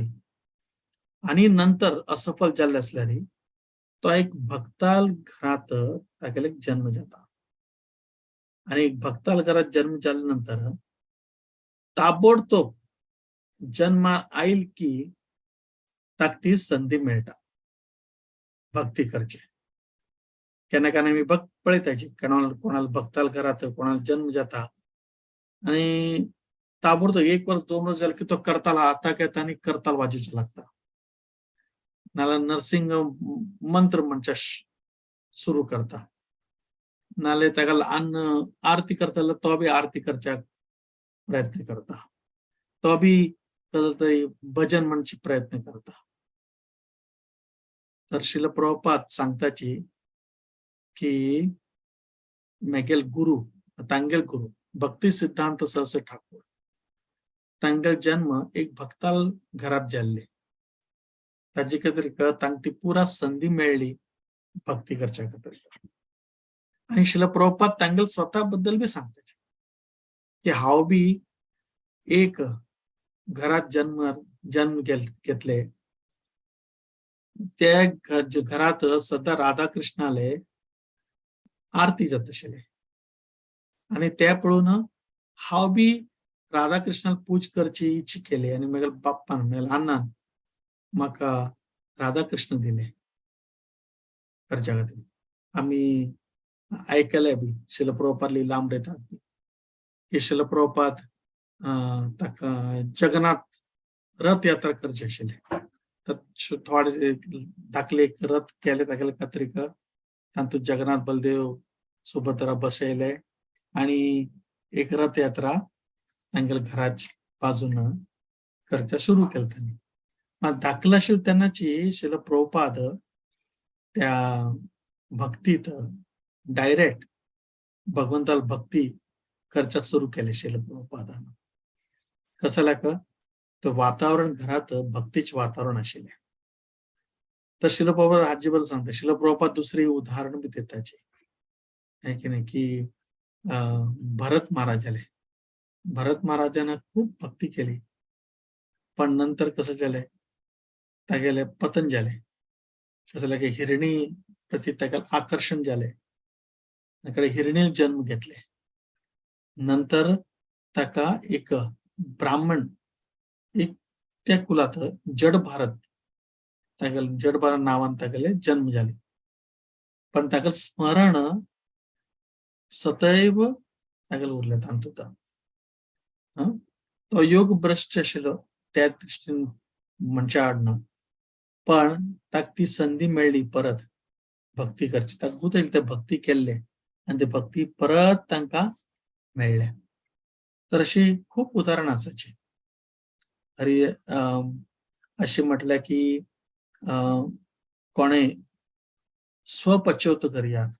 [SPEAKER 10] आनी नंतर असफल जाल्ले आसल्यार तो एक भक्ताल घरात तागेले जन्म जाता. आनी एक भक्ताल घरात जन्म जाल्या नंतर ताबडतोब जन्मा आयल की ताका ती संधी मेळटा भक्ती करचे. केन्ना केन्ना आमी भक्त पळयताची कोणाला भक्ताल घरात कोणाला जन्म जाता आणि ताबडतोब एक वर्ष 2 वर्ष जालें की तो करताल आताक येता आनी करताल वाजोवचें लागता. नाल्यार नरसिंह मंत्र म्हणचे सुरू करता, नाल्यार ताका अन्न आरती करता जाल्यार तो बी आरती करच्याक प्रयत्न करता, तो बी कसलो तरी भजन म्हणचे प्रयत्न करता. तर श्रील प्रभुपाद सांगताची की मेगेल गुरु तांगेल गुरु भक्ती सिद्धांत सरस्वती ठाकूर तांगेल जन्म एक भक्ताल घरात जाल्ले, ताजे खातीर तांकां ती पुरा संधी मेळ्ळी भक्ती करच्या खातीर. आनी श्रील प्रभुपाद तांगेल स्वता बद्दल बी सांगताचे की हांव बी एक घरात जन्म घेतले, त्या घरात सदां राधा कृष्णाले आरती जाता आशिल्ले आनी ते पळोवन हांव बी राधा कृष्णाक पूज करची इच्छा केली आनी म्हगेल्या बाप्पान म्हगेल्या अण्णान म्हाका राधा कृष्ण दिले करच्या खातीर. आमी आयकले बी श्रील प्रभुपाद लीलामृतात बी की श्रील प्रभुपाद ताका जगन्नाथ रथ यात्रा करची आशिल्ले, थोडे धाकले एक रथ केले तागेले कात्रिक, तातूंत जगन्नाथ बलदेव सुभद्रा बसयले आणि एक रथ यात्रा तांगेल्या घराच्या बाजून करच्या सुरू केलं त्यांनी. मात धाकलो आशिल्ले तेन्नाची श्रील प्रभुपाद त्या भक्तीत डायरेक्ट भगवंताल भक्ती करच्याक सुरू केले श्रील प्रभुपादान. कसं लाग तो वातावरण घरात भक्तीच वातावरण आशिल्लें. तर श्रील प्रभुपाद हाजे बद्दल सांगता. श्रील प्रभुपाद दुसरे उदाहरण बी दिताचे है की नाही की भरत महाराजाले, भरत महाराजान खूप भक्ती केली पण नंतर कसं जालें तागेले पतन जालें. कसं की हिरणी प्रती ताका आकर्षण जालें, ताकडे हिरणील जन्म घेतले. नंतर ताका एक ब्राह्मण एक त्या कुलात जड भारत तागेले जडभरत नांवान तागेले जन्म जाले, पण तागेले स्मरण सदैव तागेले उरलें तातूंत. तो योग भ्रश्ट आशिल्लो त्या दृश्टीन म्हणच्या आडना, पण ताका ती संदी मेळ्ळी परत भक्ती करची. ताका खूब ते भक्ती केल्ले आनी ते भक्ती परत तांकां मेळ्ळ्या. तर अशी खूब उदाहरणां आसाची. हरी अशें म्हटल्यार की कोणें स्वपचोत करयात,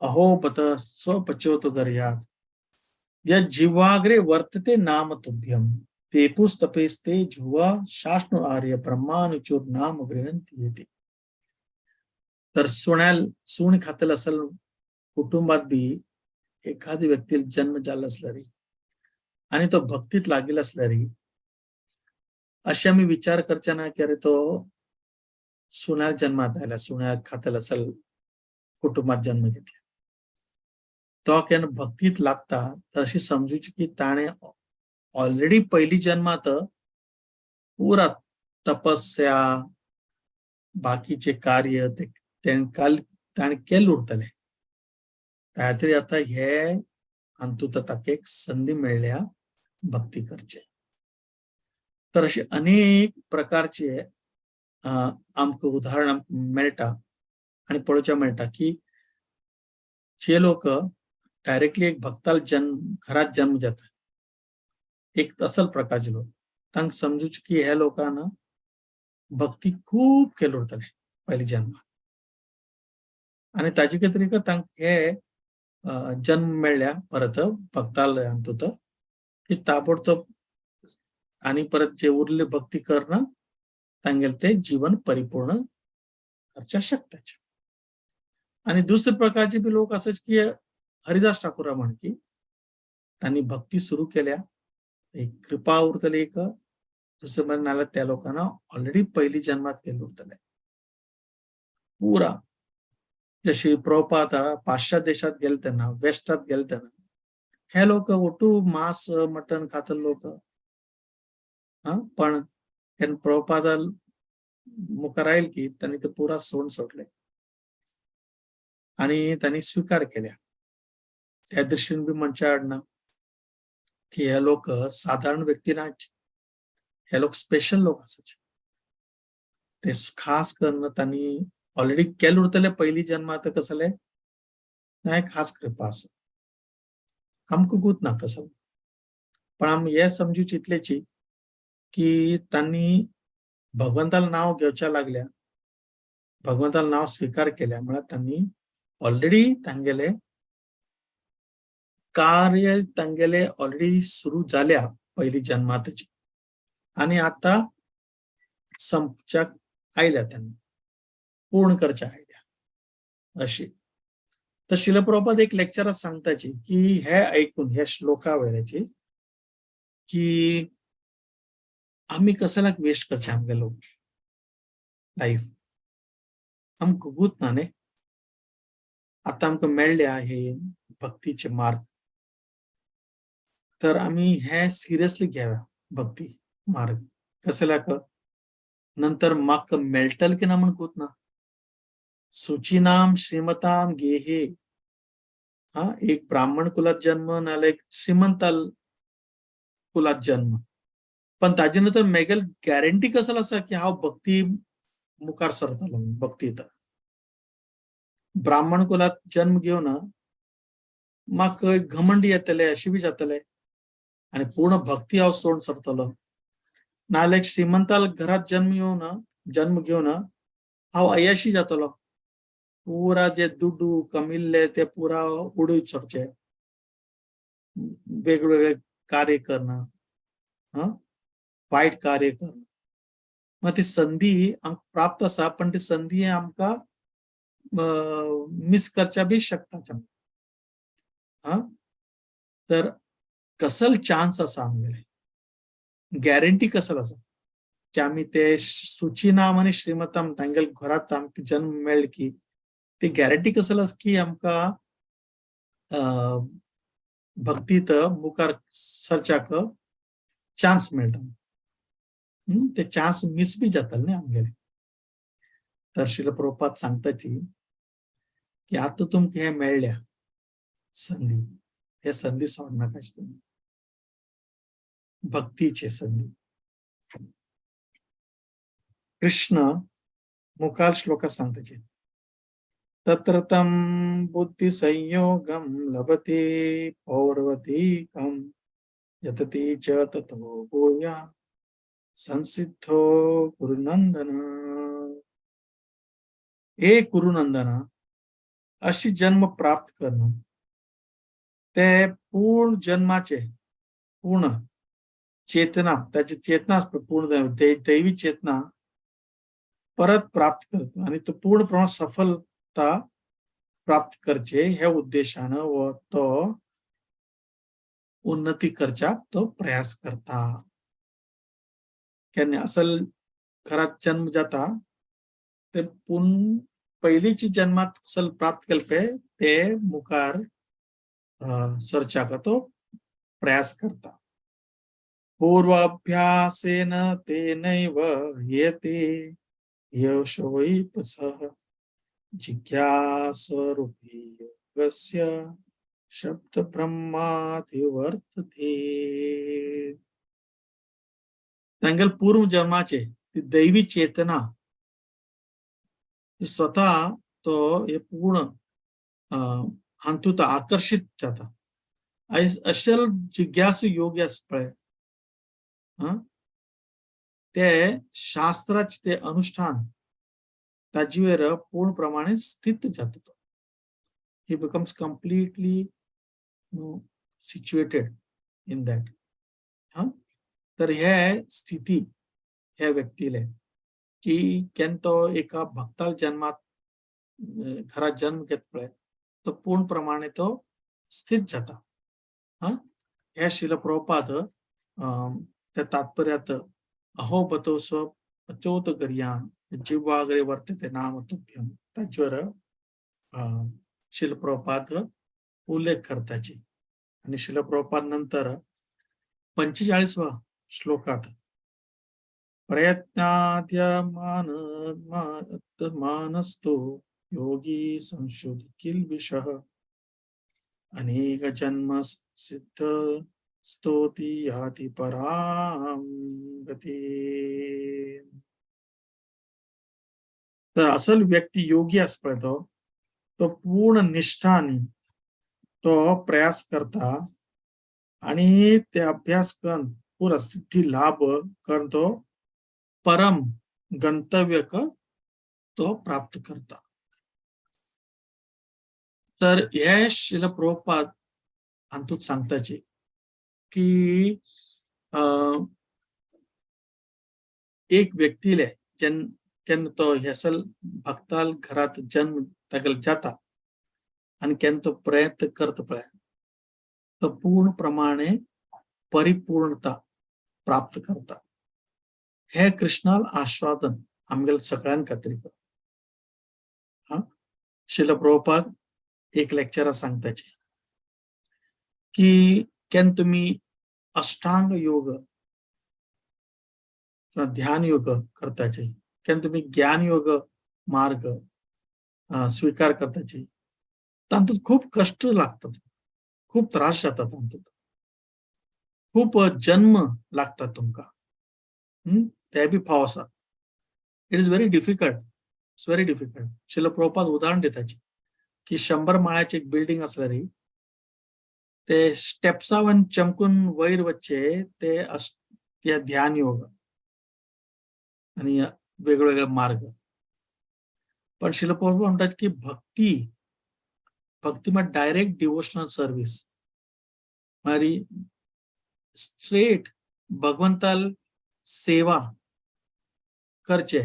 [SPEAKER 10] अहो बत स्वपचोत करयात, यज्जिह्वाग्रे वर्तते नाम तुभ्यम तेपुस्तपेस्ते जुवा शास्नु आर्य ब्रह्मानुचूर नाम गृह्णन्ति येते. तर सूण खातल असेल कुटुंबात बी एखादी व्यक्ती जन्म झाला असला रे आणि तो भक्तीत लागेल असला रे, असे आम्ही विचार करचे ना की अरे तो सुण्या जन्मात आला, सुण्या खातल असेल कुटुंबात जन्म घेतला, तो केन्ना भक्तीत लागता तर अशी समजूची की ताणे ऑलरेडी पहिली जन्मात पुरा तपस्या बाकीचे कार्य ते ताणें केल्लें उरतलें. त्या आतां हे हातूंत ताका एक संदी मेळ्ळ्या भक्ती करचे. तर अशे अनेक प्रकारचे आमकां उदाहरण मेळटा आनी पळोवच्या मेळटा की जे लोक डायरेक्टली एक भक्ताल जन्म घरात जन्म जाता एक असल प्रकारचे लोक, तांकां समजूचे की ह्या लोकांना भक्ती खूब केलं उरतलें पयली जन्मात आनी ताजे खातीर तांकां हे जन्म मेळ्ळ्या परत भक्ताल हातूंत की ताबडतोब आनी परत जे उरले भक्ती करणं तांगेले ते जीवन परिपूर्ण करच्या शकताचे. आनी दुसरे प्रकारचे बी लोक आसात की हरिदास ठाकूरा म्हण की तांणी भक्ती सुरू केल्या, एक कृपा उरतली एक दुसरे म्हण नाल्यार त्या लोकांना ऑलरेडी पहिली जन्मात केल्लें उरतलें पुरा. जशी प्रभुपाद पाश्चात्य देशात गेले तेन्ना, वेस्टात गेले तेन्ना हे लोक ओटू मांस मटन खातले लोक, पण केन्ना प्रभुपादा मुखार आयल की तांणी ते पुरा सोड सोडले आनी तांणी स्विकार केल्या. त्या दृश्टीन बी म्हणचे आडना की हे लोक साधारण व्यक्ती नाच, हे लोक स्पेशल लोक आसाचे. ते खास करून तांणी ऑलरेडी केलें उरतलें पहिली जन्मात कसले नाही खास कृपा आसा आमकां गूत ना कसो, पण आमी हे समजू चिंतलेची की तांणी भगवंताला नाव घेवच्या लागल्या, भगवंताला नाव स्विकार केल्या म्हळ्यार तांणी ऑलरेडी तांगेले कार्य तांगेले ऑलरेडी सुरू जाल्या पहिली जन्मातची आनी आतां संपच्याक आयल्या, तांणी पूर्ण करच्या आयल्या अशी. तर शिल प्रभुपाद एक लेक्चरात सांगताची की हे ऐकून ह्या श्लोका वयल्याची की आमी कसल्याक वेस्ट करचे आमगेलो लायफ, आमकां गुत ना न्ही. आतां आमकां मेळ्ळ्या हे भक्तीचे मार्ग, तर आमी हे सिरियसली घेवया भक्ती मार्ग कसल्याक नंतर म्हाका मेळटले की ना म्हण गुत ना. सुचिनाम श्रीमताम गेहे, हा एक ब्राह्मण कुलात जन्म नाल्यार एक श्रीमंत कुलात जन्म, पण ताजे नंतर मेगेल गॅरंटी कसल आसा की हांव भक्ती मुखार सरतलो. भक्ती तर ब्राह्मण कुलात जन्म घेवन म्हाका घमंड येतले अशें बी जातले आनी पूर्ण भक्ती हांव सोड सरतलो. नाल्यार श्रीमंताल घरात जन्म घेवन हांव अयाशी जातलो, पुरा जे दुडू कमिल्ले ते पुरा उडयत सोडचे, वेगवेगळे कार्य करणं, वायट कार्य करणं. मग ती संधी आमकां प्राप्त आसा, पण ती संधी आमकां मिस करच्या बी शकता. हा तर कसल चान्स आसा आमगेले, गॅरंटी कसल आसा की आमी ते सुचिनाम आनी श्रीमताम तांगेले घरात आमकां जन्म मेळ्ळे की ती गॅरंटी कसल आसा की आमकां भक्तीत मुखार सरच्याक चान्स मेळटा. ते चान्स मिस बी जातले न्ही आमगेले. तर श्रील प्रभुपाद सांगताची की आतां तुमकां हें मेळ्ळ्या संदी, हे संदी सोडनाकाची तुमी, भक्तीचे संदी. कृष्ण मुखार श्लोकात सांगताचे, तत्र तं बुद्धी संयोगम लभते पौर्वधिकं यतति च ततो भूया संसिद्धो कुरुनंदन. हे कुरुनंदना, अशी जन्म प्राप्त करणं ते पूर्ण जन्माचे पूर्ण चेतना, त्याची चेतना असते पूर्ण दैवी चेतना परत प्राप्त करतो आणि तो पूर्ण प्रमाण सफलता प्राप्त करचे ह्या उद्देशानं व तो उन्नती करच्याक तो प्रयास करता. केन्ना असल घरात जन्म जाता ते पूण पहिलीची जन्मात असल प्राप्त केले ते मुखार सरच्याक तो प्रयास करता. पूर्वाभ्यासेन तेनैव येते यशो वै पसः जिज्ञासरूपी योगस्य शब्द ब्रह्मातिवर्तते. तांगेल पूर्व जन्माचे ती दैवी चेतना स्वतः तो हे पूर्ण हातूंत आकर्षित जाता. अशल जिज्ञासू योगी आसा पळय ते शास्त्राचे ते अनुष्ठान ताजेर पूर्ण प्रमाणे स्थित जाता. तो he becomes completely situated in that. तर हे स्थिती ह्या व्यक्तीले की केन्ना तो एका भक्ताल जन्मात घरात जन्म घेत पळय तो पूर्ण प्रमाणे तो स्थित जाता. हे श्रील प्रभुपाद त्या तात्पर्यात अहो बतो स्व अचोत गर्यान जिह्वाग्रे वर्तते नाम तुभ्यम ताचेर श्रील प्रभुपाद उल्लेख करताची. आणि श्रील प्रभुपाद नंतर 45वा श्लोकात प्रयत्नाद्य मानस्तो योगी संशोध किल्बिषः अनेक जन्म सिद्ध स्तोति याति परां गती. तर असल व्यक्ती योगी आसा पळय तो तो पूर्ण निष्ठाने तो प्रयास करता आणि ते अभ्यास करून पुरा सिद्धी लाभ करून तो परम गंतव्य तो प्राप्त करता. तर हे श्रील प्रभुपाद हातूंत सांगताचे की एक व्यक्तीले केन्ना तो हेसल भक्ताल घरात जन्म तागेलो जाता आनी केन्ना तो प्रयत्न करता पळय तो पूर्ण प्रमाणे परिपूर्णता प्राप्त करता. हे कृष्णाल आश्वासन आमगेले सगळ्यां खातीर. श्रील प्रभुपाद एक लेक्चरा सांगताचे की केन्ना तुमी अष्टांग योग किंवा ध्यान योग करताचे, केन्ना तुमी ज्ञान योग मार्ग स्वीकार करताचे, तातूंत खूब कश्ट लागतात, खूब त्रास जाता, तातूंत खूब जन्म लागतात तुमकां. ते बी फाव आसा. It is very difficult, it's very difficult. Srila Prabhupada उदाहरण दिताचे की 100 माळ्याची एक बिल्डिंग आसल्यार ते स्टेप्सावन चमकून वयर वच्चे ते ध्यान योग आणि वेगवेगळे मार्ग. पण श्रील प्रभुपाद म्हणतात की भक्ती भक्ती म्हळ्यार डायरेक्ट डिवोशनल सर्वीस, म्हळ्यार स्ट्रेट भगवंताल सेवा करचे.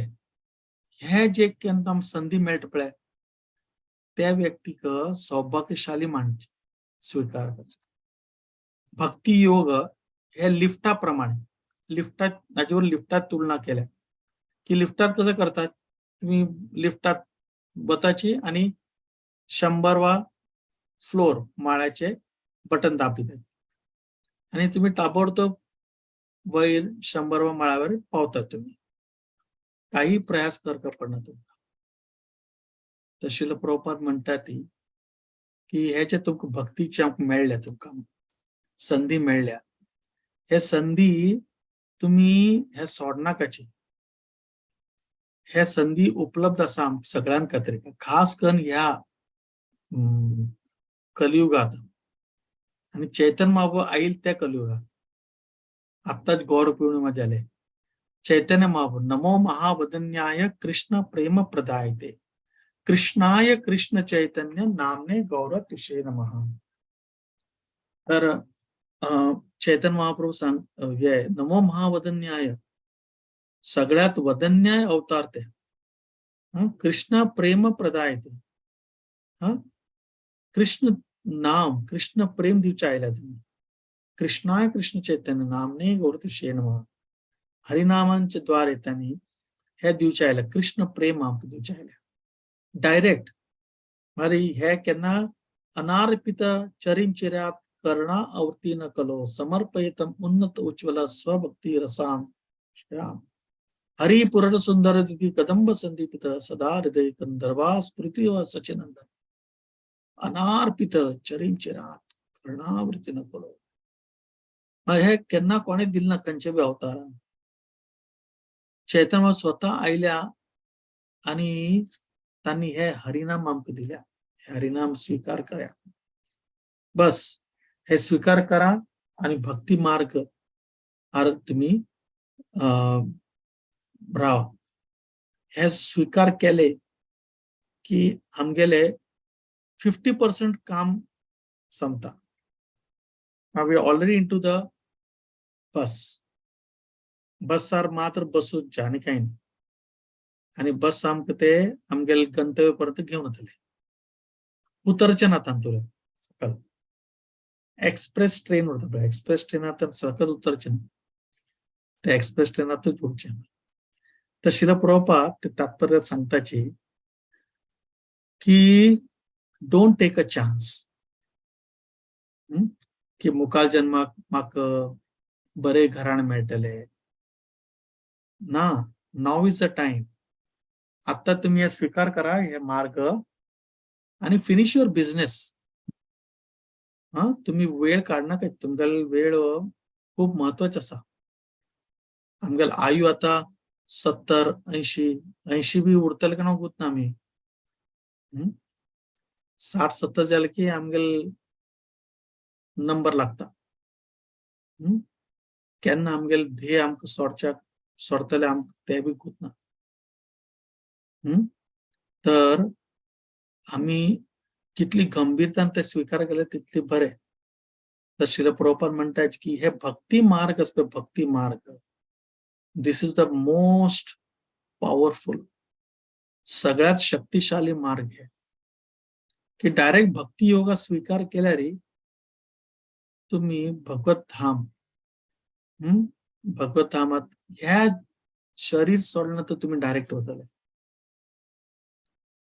[SPEAKER 10] हे जे केन्ना आमकां संदी मेळटा पळय त्या व्यक्तीक सौभाग्यशाली मानचे, स्वीकार करचे. भक्ती योग हे लिफ्टा प्रमाणे, लिफ्टात ताजेवर लिफ्टात तुलना केल्या की लिफ्टात कसं करतात, तुम्ही लिफ्टात वताची आणि 100वा फ्लोर माळ्याचे बटन दाबितात आणि तुम्ही ताबडतोब वयर 100वा माळ्यावर पावतात. तुम्ही काही प्रयास करता पडना तुमकां. तर श्रील प्रभुपाद म्हणटा ती की हे जे तुमकां भक्तीचे आमकां मेळ्ळ्या, तुमकां संदी मेळ्ळ्या, हे संदी तुमी हे सोडनाकाची. हे संदी उपलब्ध आसा आमकां सगळ्यां खातीर, खास करून ह्या कलियुगात आनी चैतन्य महाप्रभू आईल त्या कलियुगात. आत्ताच गौर पौर्णिमा जाले. चैतन्य महाप्रभू नमो महावदन्याय कृष्ण प्रेम प्रदायते कृष्णाय कृष्ण चैतन्य नामने गौर तुषे नमः. तर चैतन्य महाप्रभू सांग हे नमो महावदन्याय, सगळ्यात वदन्याय अवतार ते, कृष्ण प्रेम प्रदायते, कृष्ण नाम कृष्ण प्रेम दिवच्या आयला त्यांनी, कृष्णाय कृष्ण चैतन्य नामने गौरतुषे नमः. हरिनामांच्या द्वारे त्यांनी हे दिवच्या आयला कृष्ण प्रेम आमकां दिवच्या आयला डायरेक्ट. अरे हे केन्ना अनार्पित चरीम चिरात कर्णा आवृत्ती न कलो समर्पयतम उन्नत उज्ज्वल स्वभक्ती रसाम श्याम हरि पुरण सुंदर दिदी कदंब संदीपित सदा हृदय कंदर्वा स्मृती व सचिनंदन. अनार्पित चरीम चिरात कर्णावृत्ती न कलो. हे केन्ना कोणे दिल ना खंयच्या बी अवतारान. चैतन्य स्वतः आयल्या आणि त्यांनी हे हरिनाम आमकां दिल्या, हे हरिनाम स्वीकार करा, बस हे स्वीकार करा आणि भक्ती मार्ग आर तुम्ही राव. हे स्वीकार केले की आमगेले 50% काम संपता. We already into the bus. बसार मात्र बसून आनी कांय न्ही, आनी बस आमकां ते आमगेले गंतव्य पर्यंत घेवन वतले, उतरचे ना तातूंतले. सकल एक्सप्रेस ट्रेन उरता पळय, एक्सप्रेस ट्रेनांत सकल उतरचे ना, ते एक्सप्रेस ट्रेनांतूच उरचे ना. तर श्रील प्रभुपाद ते तात्पर्यात सांगताची की don't take a chance की मुखाल जन्माक म्हाका बरे घराणें मेळटले ना. Now is the time. आता तुम्ही हे स्वीकार करा हे मार्ग आणि फिनिश your business. हा, तुम्ही वेळ काढनाका, तुमगेलो वेळ खूप महत्वाचो आसा. आमगेलो आयु आता 70 80 80 बी उरतले काय ना गोत ना आमी. 60 70 जाले की आमगेलो नंबर लागता. केन्ना आमगेले ध्येय आमकां सोडच्याक सोडतले आमकां ते बी गोत ना. तर आमी कितली गंभीरतान ते स्वीकार केले तितली बरे. तर श्रील प्रभुपाद म्हणटात की हे भक्ती मार्ग आसा पळय, भक्ती मार्ग, this is the most powerful, सगळ्यात शक्तिशाली मार्ग आहे की डायरेक्ट भक्ती योगा स्वीकार केल्यार तुम्ही भगवत धाम, भगवत धामात ह्या शरीर सोडलं तर तुम्ही डायरेक्ट वतले.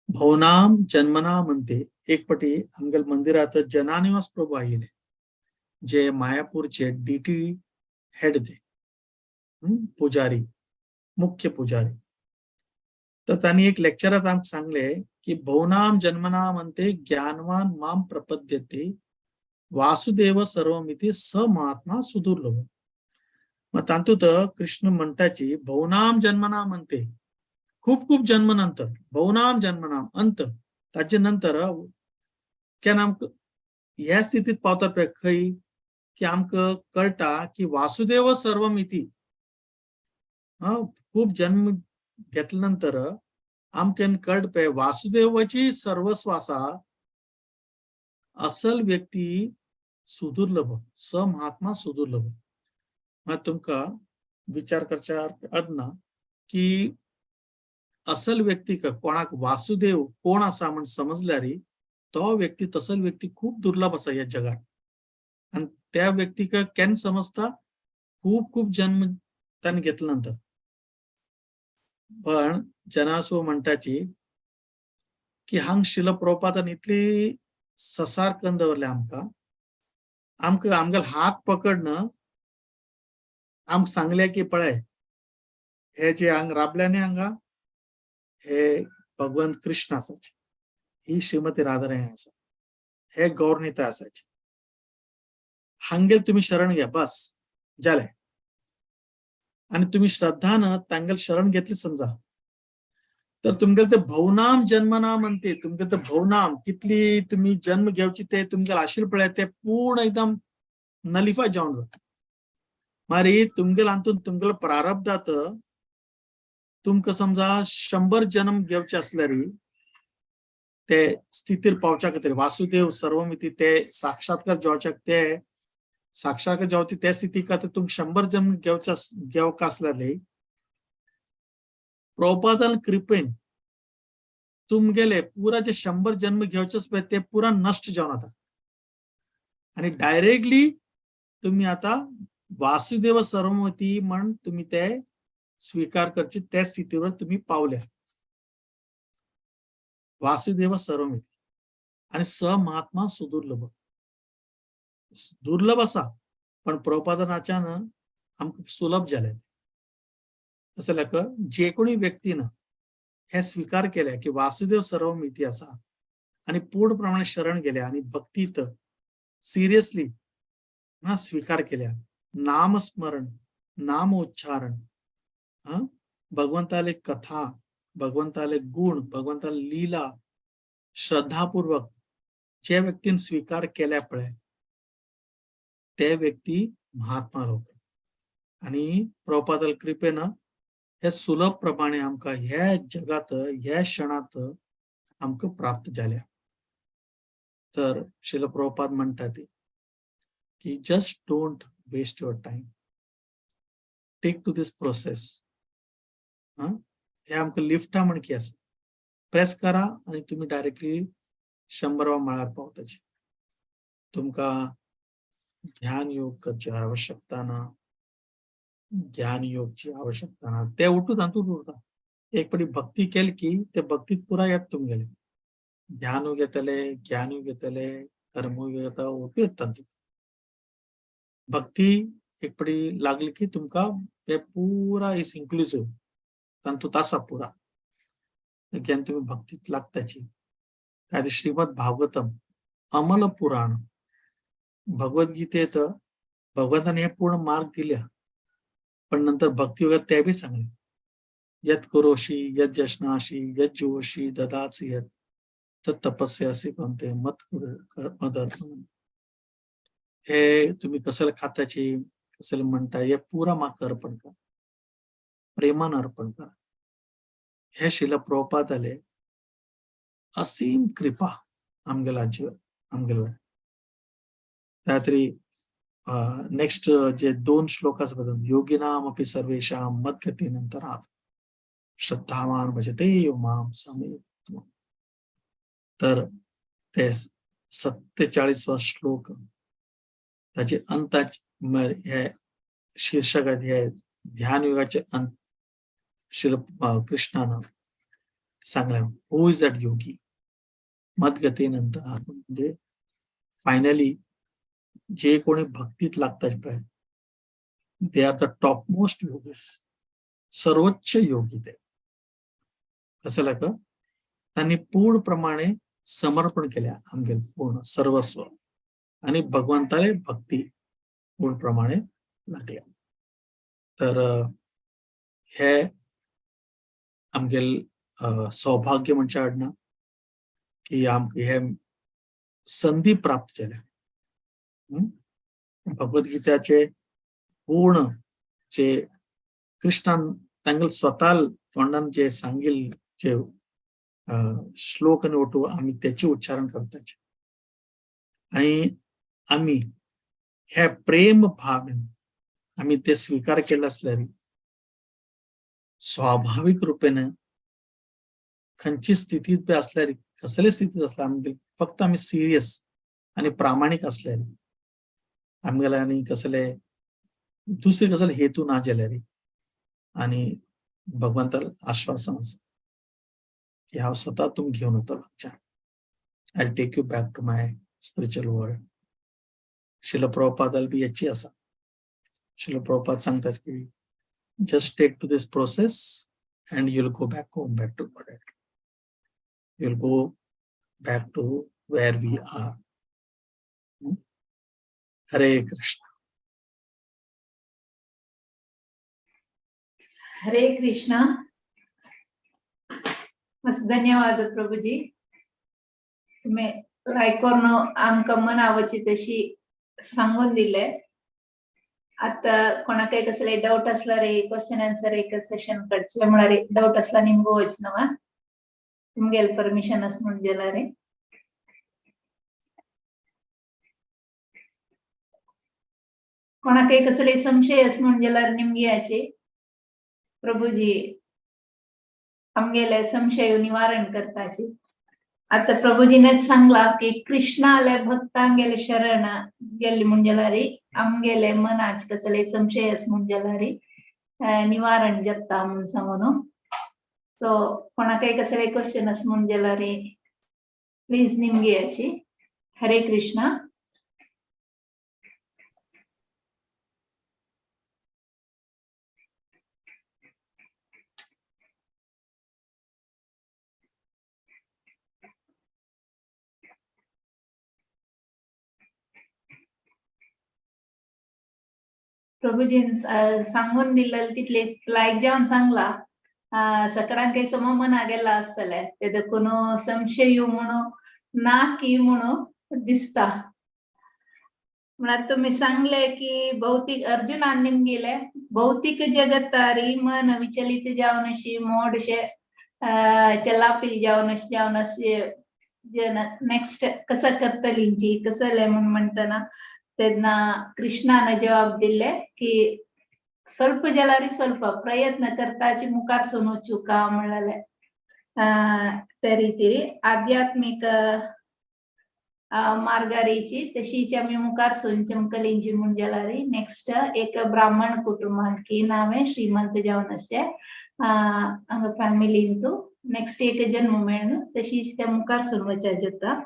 [SPEAKER 10] भवनाम जन्मना म्हणते एक पटी आमगेल मंदिरात जनानिवास प्रभू आयिले, जे मायापूरचे डीटी हेड ते पुजारी, मुख्य पुजारी. तर त्यांनी एक लेक्चरात आमकां सांगले की भवनाम जन्मना म्हणते ज्ञानवान माम प्रपद्यते वासुदेव सर्वमिती स महात्मा सुदुर्लभ. मग तातूंत कृष्ण म्हणटाची भवनाम जन्मना म्हणते खूप खूप जन्म नंतर, भवनाम जन्मनाम अंत ताचे नंतर केन्ना आमकां ह्या स्थितीत पावता पळय खंय की आमकां कळटा की वासुदेव सर्वमिती. हा, खूप जन्म घेतल्या नंतर आमकां कळटा पळय वासुदेवाची सर्वस्व आसा, असल व्यक्ती सुदुर्लभ, स महात्मा सुदुर्लभ. मागीर तुमकां विचार करच्या अर्थ ना की असल व्यक्तीक कोणाक वासुदेव कोण आसा म्हण समजल्यार तो व्यक्ती तसल व्यक्ती खूप दुर्लभ आसा ह्या जगात. आनी त्या व्यक्तीक केन्ना समजता खूप खूप जन्म ताणें घेतल्या नंतर. पण जनासो म्हणटाची की हांग श्रील प्रभुपादान इतली ससार करून दवरले आमकां, आमकां आमगेलो हात पकडन आमकां सांगले की पळय हे जे हांग राबले न्ही हांगा हे भगवान कृष्ण आसाचे. ही श्रीमती राधाराणी आसा, हे गौरनिताय आसाचे. हांगेल तुम्ही शरण घ्या, बस जालें. आणि तुम्ही श्रद्धान तांगेल शरण घेतली समजा, तर तुमगेल ते भवनाम जन्मनाम म्हणते, तुमगे ते भवनाम कितली तुम्ही जन्म घेवची ते तुमगेल आशील पळय ते पूर्ण एकदम नलिफाय जावन जाता. मारी तुमगेल अंतून तुमगेल प्रारब्धात तुमकां समजा 100 जन्म घेवचे असल्यार ते स्थितीर पावच्या खातीर वासुदेव सर्वमिती ते साक्षात्कार जावच्याक, ते साक्षात्कार जावची ते स्थिती खातीर तुमकां 100 जन्म घेवचे घेवक आसल्यार प्रभुपादान कृपेन तुमगेले पुरा जे 100 जन्म घेवचेच पळय ते पुरा नष्ट जावन आता आणि डायरेक्टली तुम्ही आता वासुदेव सर्वमती म्हण तुम्ही ते स्वीकार करचे त्या स्थितीवर तुम्ही पावल्या. वासुदेव सर्वमिती आणि स महात्मा सुदुर्लभ, दुर्लभ असा पण प्रभुपादाच्या आमकां सुलभ जाले. तशें लेख जे कोणी व्यक्तीन हे स्वीकार केले की वासुदेव सर्वमिती असा आणि पूर्ण प्रमाणे शरण गेल्या आणि भक्तीत सिरियसली हा स्वीकार केल्या, नामस्मरण, नाम उच्चारण, हा भगवंताले कथा, भगवंताले गुण, भगवंताले लीला श्रद्धापूर्वक जे व्यक्तीन स्वीकार केल्या पळय ते व्यक्ती महात्मा लोक. आणि प्रभुपादाल कृपेन हे सुलभ प्रमाणे आमकां ह्या जगात ह्या क्षणात आमकां प्राप्त जाल्या. तर श्रील प्रभुपाद म्हणटा ते की just don't waste your time, take to this process. हे आमकां लिफ्टा म्हण की आसा, प्रेस करा आनी तुमी डायरेक्टली 100व्या माळार पावताची. तुमकां ध्यान योग करची आवश्यकता ना, ज्ञान योगची आवश्यकता ना, ते उठून तातूंत उरता. एक पटी भक्ती केली की ते भक्तीत पुराय येता तुमगेले, ध्यानूय घेतले, ज्ञानूय घेतले, कर्मूय घेता, उठू येता तातूंत. भक्ती एक पटी लागली की तुमकां ते पुरा is inclusive तातूंत आसा पुरा. जेन्ना तुमी भक्तीत लागताची. आनी श्रीमद भागवतम अमल पुराण भगवद्गीतेत भगवंतान हे पूर्ण मार्ग दिल्या, पण नंतर भक्ती वगैरे ते बी सांगले, यत करोशी यत यशनाशी यत जुहोशी ददासी यत तत् तपस्यासी कोणते मत करू मदर्पण. हे तुम्ही कशाला खाताची कशाला म्हणता हे पुरा माक अर्पण करा, प्रेमान अर्पण करा. हे शिल प्रभुपाद आले असीम कृपा आमगेल्या आमगेल्यावर. त्या तरी नेक्स्ट जे 2 श्लोक आसा, योगिनाम अपि सर्वेषां मद्गतीनंतरात् श्रद्धावान भजते यो माम समे. तर ते 47 श्लोक ताचे अंताच हे शीर्षक हे ध्यान योगाचे अंत शिल कृष्णानं सांगले, who is that योगी मद्गतीनंतर, म्हणजे फायनली जे कोणी भक्तीत लागतात पळय they are the top most yogis, सर्वोच्च योगी ते. कसं लाग त्यांनी पूर्ण प्रमाणे समर्पण केल्या आमगेल पूर्ण सर्वस्व आणि भगवंताले भक्ती पूर्ण प्रमाणे लागल्या. तर हे आमगेल सौभाग्य म्हणचे हाडना की आमकां हे संधी प्राप्त जाल्या. भगवद्गीताचे पूर्ण जे कृष्णान तांगेल स्वतः तोंडान जे सांगील जे श्लोक आणि ओटू आम्ही त्याचे उच्चारण करताचे आणि आम्ही हे प्रेम भावेन आम्ही ते स्वीकार केलं असल्याने स्वाभाविक रूपेने खंयची स्थितीत असल्याने कसले स्थितीत असल्या आमगे फक्त आम्ही सिरियस आणि प्रामाणिक असल्याने आमगेले आनी कसले दुसरे कसले हेतू ना जाल्यार आणि भगवंताला आश्वासन आसा की हांव स्वता तुमकां घेवन वतलो हांगच्यान, I take you back to my spiritual world. Srila प्रभुपादाल बी हेची आसा. श्रील प्रभुपाद सांगतात की just take to this process and you'll go back home, back to God. You'll go back to where we are. Hare Krishna.
[SPEAKER 1] Hare Krishna. मस्त धन्यवाद प्रभुजी. तुम्ही लायक करून आमकां मनावची तशी सांगून दिले. आता कोणाकय कसले डाऊट असला रे क्वेश्चन आन्सर एक सेशन करचे म्हळ्यार डाऊट असला निमगो वच नवा तुमगेल परमिशन अस म्हूण दिला रे. कोणाकय कसले संशय अस म्हूण दिल्यार निमगियाचे प्रभुजी आमगेले संशय निवारण करताची. आता प्रभुजीनेच सांगला की कृष्णाले भक्तांगेले शरण गेल्ले म्हूण जाल्यार आमगेले मनाच कसले संशय अस म्हूण जाल्यार निवारण जाता म्हूण सांगून. सो कोणाकय कसले क्वेश्चन अस म्हूण जाल्यार प्लीज निमगियाची. हरे कृष्णा. प्रभुजीन सांगून दिलेले तितले लायक जावन सांगला. सकडांक सम मना गेला आसतले ते देखून संशय म्हणून ना की म्हणून दिसता. म्हळ्यार तुमी सांगले की भौतीक अर्जुनान निमगिले भौतीक जगतारी मन विचलित जावन अशी मोड अशे चलापील जावन अशें जावन अशें नेक्स्ट कसं करतलींची कसले म्हूण म्हणटना तेन्ना कृष्णान जवाब दिले की ಸ್ವಲ್ಪ जाल्यार ಸ್ವಲ್ಪ प्रयत्न करताची मुखार सोन वचूका म्हणलेले. त्या रितीरी आध्यात्मिक मार्गारीची तशीच आमी मुखार सोनचे कलिंची म्हूण जाल्यार नेक्स्ट एक ब्राह्मण कुटुंबान की नांवें श्रीमंत जावन आसचे हांगा फॅमिलीन तूं नेक्स्ट एक जन्म मेळ्ळो तशीच त्या मुखार सोन वचपाक जाता.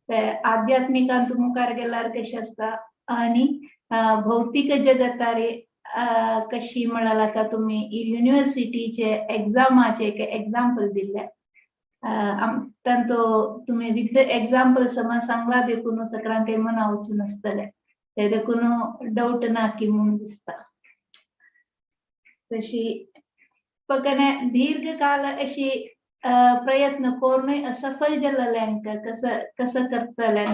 [SPEAKER 1] ते आध्यात्मिकान तूं मुखार गेल्यार कशें आसता आनी भौतीक जगतारे कशी म्हळ्यार का तुमी युनिवर्सिटीचे एग्जामाचे एक एग्जाम्पल दिले तांतो तुमी विथ एग्जाम्पल समज सांगला देखून सगळ्यांक मना वचून आसतले ते देखून डाऊट ना की म्हूण दिसता. तशी पकने दीर्घकाल अशी प्रयत्न करूनय असफल जाल्ल्यांक कसं कसं करतले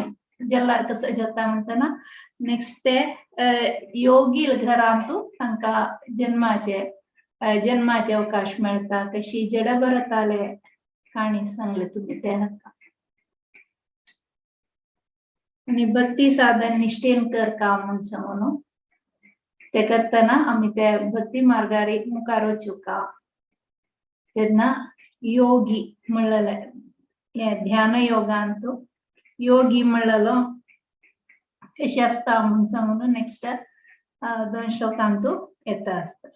[SPEAKER 1] जाल्यार कसं जाता म्हणटना नेक्स्ट ते योगील घरांतू तांकां जन्माचे जन्माचे अवकाश मेळटा. कशी जड भरताले काणी सांगले तुमी ते हाका. आनी भक्ती साधन निश्ठेन कर काम म्हूण सांगून ते करतना आमी ते भक्ती मार्गार मुखार वचूका तेन्ना योगी म्हणलेले ध्यान योगांतू योगी म्हणलेलो कशें आसता म्हूण सांगून नेक्स्ट दोन श्लोकांतू येता आसता.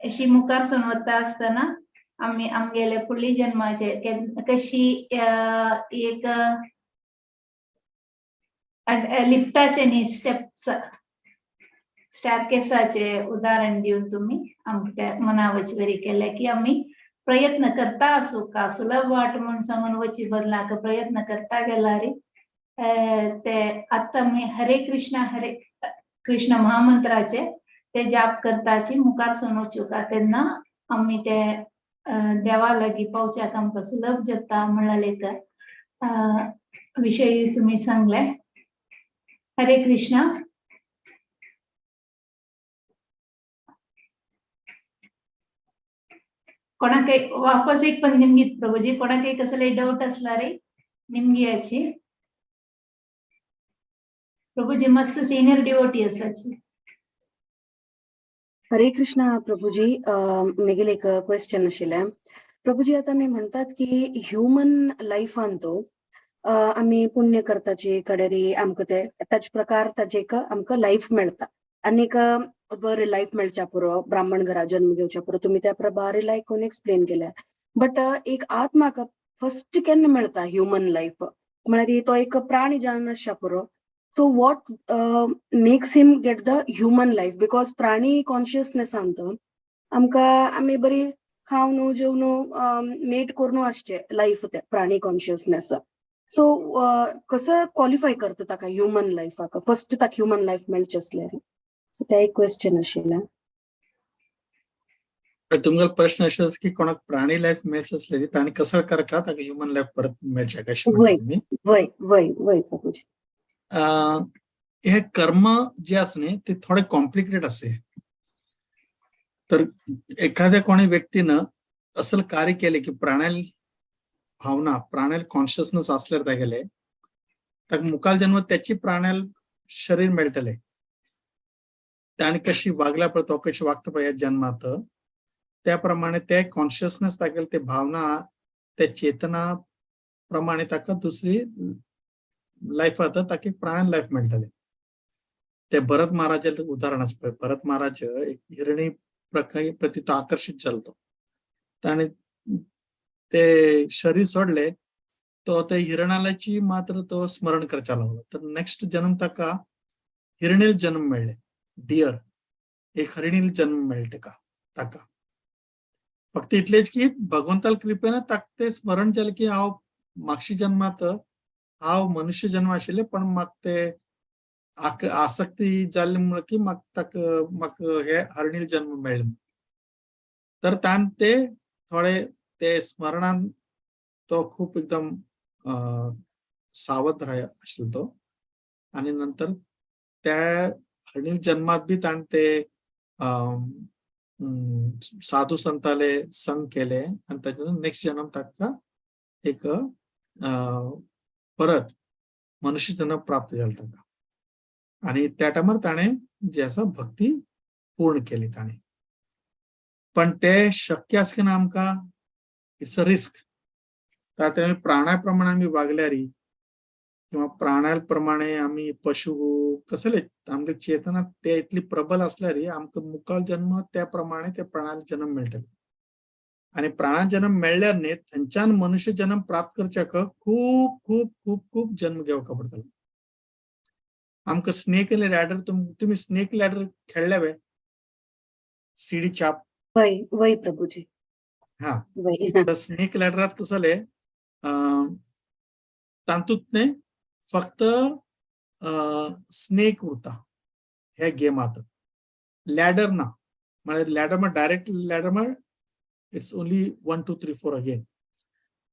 [SPEAKER 1] अशी मुखार सून वता आसतना आमी आमगेले फुडली जन्माचे कशी एक लिफ्टाचे न्ही स्टेप्स स्टॅरकेसाचे उदाहरण दिवन तुमी आमकां मनावच बरी केले की आमी प्रयत्न करता आसूं का सुलभ वाट म्हूण सांगून वची बदलाक प्रयत्न करता गेल्यार ते आतां आमी हरे कृष्ण महामंत्राचे ते जाप करताची मुखार सून वचूका तेन्ना आमी ते देवा लागीं पावच्याक आमकां सुलभ जाता म्हणलें एक विशय तुमी सांगले. हरे कृष्णा. कोणाकय वापस एक पण निमगीत प्रभुजी कोणाकय कसले डाऊट असला रे निमगियाची. प्रभुजी मस्त सिनियर डिवोटी आसाची.
[SPEAKER 8] हरे कृष्णा प्रभुजी. मेगेले एक क्वेश्चन आशिल्लें प्रभुजी. आतां आमी म्हणटात की ह्युमन लायफान तो आमी पुण्य करताची कडेरी आमकां ते ताचे प्रकार ताजे एक आमकां लायफ मेळटा आनी एक बरें लायफ मेळच्या पुरो ब्राह्मण घरा जन्म घेवच्या पुरो तुमी त्या बरें लायक करून एक्सप्लेन केल्या. बट एक आत्माक फर्स्ट केन्ना मेळटा ह्युमन लायफ म्हळ्यार तो एक प्राणी जावन आसच्या पुरो. So what makes him get the human life? Because प्राणी कॉन्शियसनेसान तो आमकां आमी बरी खावन जेवन मेट करून आसचे लायफ ते प्राणी कॉन्शियसनेस. सो कसं क्वालिफाय करता ताका ह्युमन लायफाक, फर्स्ट ताका ह्युमन लायफ मेळचें आसल्यार? सो ते एक क्वेश्चन आशिल्लें.
[SPEAKER 10] तुमकां प्रश्न अशें की कोणाक प्राणी लायफ मेळचें आसलें ताणी कसर करका ताका ह्युमन लायफ परत मेळचें कशें
[SPEAKER 8] वय
[SPEAKER 10] तुमी?
[SPEAKER 8] वय वय वय प्रभुजी.
[SPEAKER 10] हे कर्म जे आसा न्ही ते थोडे कॉम्प्लिकेटेड आसे. तर एखाद्या कोणी व्यक्तीनं असल कार्य केले की प्राण्याल भावना, प्राण्याल कॉन्शियसनेस असल्यार तागेले, ताका मुखाल जन्म त्याची प्राण्याल शरीर मेळटले. ताणी कशी वागल्या पळय, तो कशी वागता पळय ह्या जन्मात, त्या प्रमाणे ते कॉन्शियसनेस तागेले, ते भावना, ते चेतना प्रमाणे ताका दुसरी लायफ आता ताका प्राण्याल लायफ मेळटले. ते भरत महाराजाचें उदाहरण आसा पळय. भरत महाराज एक हिरणी प्रती तो आकर्शीत जालो तो, ताणें ते शरीर सोडले, तो ते हिरणालाची मात्र तो स्मरण करचा लागलो. तर नेक्स्ट जन्म ताका हिरणील जन्म मेळ्ळे, डियर एक हरिणील जन्म मेळ्ळे ताका. फक्त इतलेच की भगवंताल कृपेन ताका ते स्मरण जालें की हांव मागशी जन्मात हांव मनुष्य जन्म आशिल्ले, पण म्हाका ते आसक्ती जाल्ली म्हणून की म्हाका ताका म्हाका हे हरणील जन्म मेळ्ळे. तर ताण ते थोडे ते स्मरणान तो खूप एकदम सावध आशिल्लो तो. आणि नंतर त्या हरणील जन्मात बी ताण ते साधू संताले संग केले आणि त्याच्या नेक्स्ट जन्म ताका एक परत मनुष्य जन्म प्राप्त जालो ताका. आणि त्या टायमार ताणें जे आसा भक्ती पूर्ण केली ताणें. पण ते शक्य आसा की ना आमकां, it's a risk. तातूंत आमी प्राण्या प्रमाणे आमी वागल्यारी किंवा प्राण्या प्रमाणे आमी पशु कसले आमगे चेतना ते इतली प्रबल आसल्यारी आमकां मुखाल जन्म त्या प्रमाणे ते प्राण्याल जन्म मेळटले. आणि प्राणा जन्म मेळ्ळ्यार न्ही थंयच्यान मनुष्य जन्म प्राप्त करच्याक खूब खूब खूब खूब जन्म घेवका पडटलो. आमकां स्नेक लॅडर, तुमी स्नेक लॅडर खेळ्ळ्या वे? सीडी चाप.
[SPEAKER 8] वय वय प्रभुजी.
[SPEAKER 10] हा,
[SPEAKER 8] वय.
[SPEAKER 10] तर स्नेक लॅडरात कसं जालें, तातूंत न्ही फक्त स्नेक उरता हे गेमात, लॅडर ना. म्हळ्यार लॅडर म्हळ्यार डायरेक्ट लॅडर म्हळ्यार it's only 1 2 3 4 again.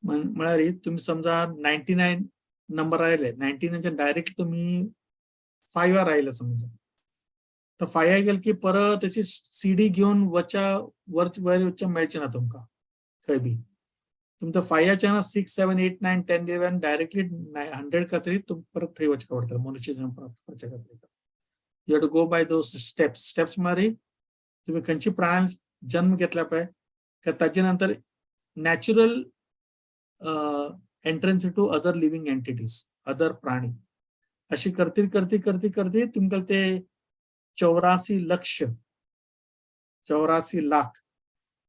[SPEAKER 10] म्हळ्यार तुमी समजा 99 नंबर आयले, 99 डायरेक्ट तुमी 5 आयले समजा, तर 5 गेले की परत त्याची सीडी घेवन वच्या वर वयर वचच्या मेळचें ना तुमकां खंय बी. तुमकां 5च्या ना 6 7 8 9 10 11 डायरेक्टली 100 खातीर तुमकां परत थंय वचचें पडटलें मनुष्य जन्म प्राप्त करच्या खातीर. You have to go by those steps. Steps मारी तुमी खंयची प्राण्यान जन्म घेतला पळय ताजे नंतर natural entrance to other living entities, other प्राणी, अशी करती करती करती करती तुमकां ते 84 लक्ष, 84 लाख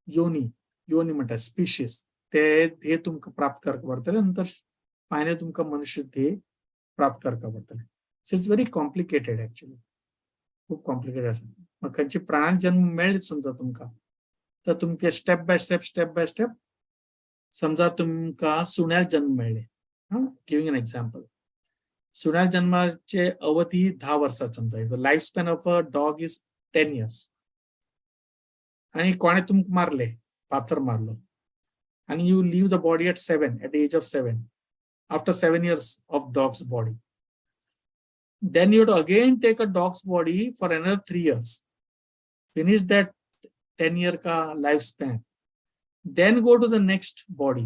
[SPEAKER 10] योनी, योनी म्हणटा स्पिशीज, ते ध्येय तुमकां प्राप्त करपाक पडटले. नंतर फायनली तुमकां मनुष्य ध्येय प्राप्त करपाक पडटले. So it's very complicated actually, खूब कॉम्प्लिकेटेड आसा. मग खंयची प्राण्यान जन्म मेळ्ळे समजा तुमकां, तर तुमकां step by step, step by step, समजा तुमकां सुण्याल जन्म मेळ्ळे, गिवींग एन एक्झाम्पल, सुण्या जन्माचे अवधी 10 वर्सां समजा, life span of a dog is 10 years. आणि कोणे तुमकां मारले, फातर मारलो, आणि you leave the body at 7, at the age of 7, after 7 years of dog's body, then you to again take a dog's body for another 3 years, finish that 10 year का life span, then go to the next body,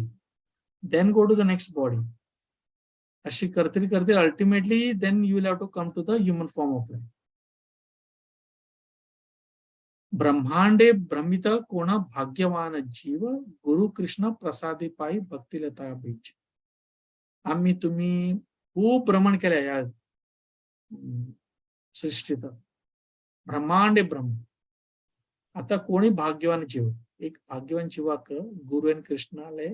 [SPEAKER 10] then go to the next body. अशी करते करते ultimately then you will have to come to the human form of life. ब्रह्मांडे भ्रमित कोणा भाग्यवान जीव, गुरु कृष्ण प्रसादी पायी भक्तिलता बीज. आम्ही तुम्ही खूप भ्रमण केले ह्या सृष्टीत, ब्रह्मांडे ब्रह्म. आता कोणी भाग्यवान जीव, एक भाग्यवान जीवाक गुरु आणि कृष्णाले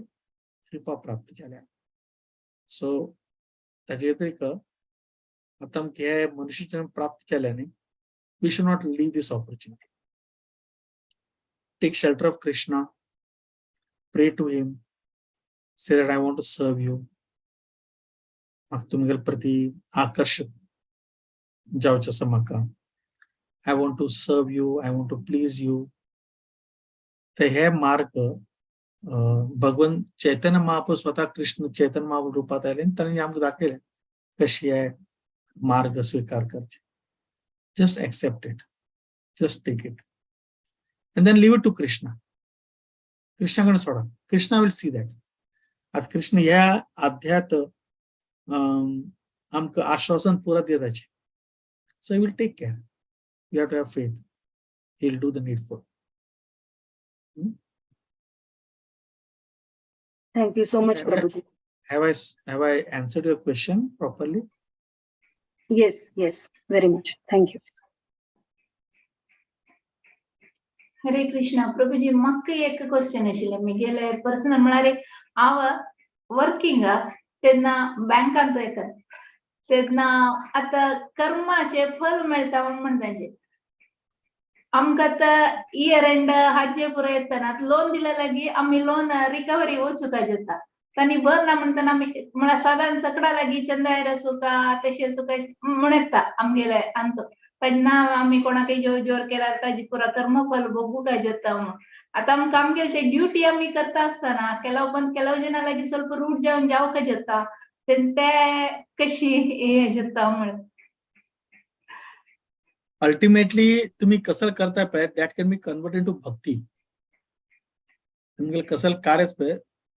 [SPEAKER 10] कृपा प्राप्त झाल्या. सो ताजे एक आता हे मनुष्य जन्म प्राप्त केल्याने we should not leave this opportunity. Take shelter of Krishna. Pray to him, say that I want to serve you. म्हाका तुमगेले प्रती आकर्शित जावचें आसा म्हाका. I want to serve you, I want to please you. तर हे मार्ग भगवान चैतन्य महाप्रभू स्वतः कृष्ण चैतन्य महाप्रभू रूपात आयले आनी तांणी आमकां दाखयलें कशी हे मार्ग स्वीकार करचे. Just accept it, just take it and then leave it to Krishna. Krishna कडेन सोडा, Krishna will see that. आतां कृष्ण ह्या अध्यात आमकां आश्वासन पुरा दिताचे. So he will take care. You have to have faith, he will do the needful.
[SPEAKER 8] Thank you so much, Prabhuji.
[SPEAKER 10] Have I answered your question properly?
[SPEAKER 8] Yes, very much. Thank you.
[SPEAKER 1] Hare Krishna Prabhuji. म्हाका एक question आशिल्लें म्हगेले personal, म्हळ्यार हांव working तेन्ना बँकांत येता तेन्ना आतां कर्माचे फल मेळटा म्हूण म्हणटाचे. आमकां आतां इयर एंड हाजे पुरो येतना लोन दिले लागीं आमी लोन रिकवरी वचूंक जाता. तांणी भर ना म्हणटना आमी म्हळ्यार सादारण सकडा लागीं चंदायर आसूं तशें आसूं म्हण येता आमगेले आमचो तेन्ना आमी कोणाकय जोर जोर केल्यार ताजी पुरा कर्मफल भोगूंक जाता म्हणून. आतां आमकां आमगेले ते ड्युटी आमी करता आसतना ಕೆಲವು पण ಕೆಲವು ಜನ लागीं ಸ್ವಲ್ಪ रूड जावन जावंक जाता, ते कशी हे जाता म्हणून.
[SPEAKER 10] अल्टिमेटली तुम्ही कसं करताय पळय, that can be convert into bhakti. तुमगेले कसल कार्यच पळय,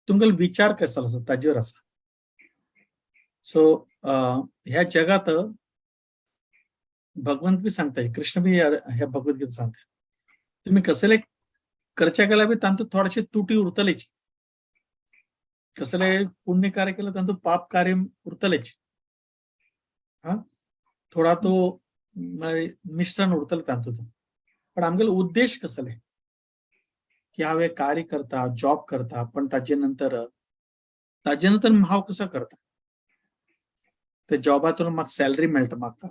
[SPEAKER 10] तुमगेलो विचार कसलो आसा ताजेर आसा. सो ह्या जगात भगवंत बी सांगता, कृष्ण बी ह्या भगवद्गीता सांगता, तुम्ही कसले करच्या केल्यार बी तांतूत थोडेशे तुटी उरतलेच. कसले पुण्य कार्य केलं तांतूत पाप कार्य उरतलेच. हा, थोडा तो मिश्रण उरतले तांतूत. पण आमगेलो उद्देश कसले की हांव हे कार्य करता, जॉब करता, पण ताजे नंतर हांव कसो करता ते जॉबातून म्हाका सॅलरी मेळटा, म्हाका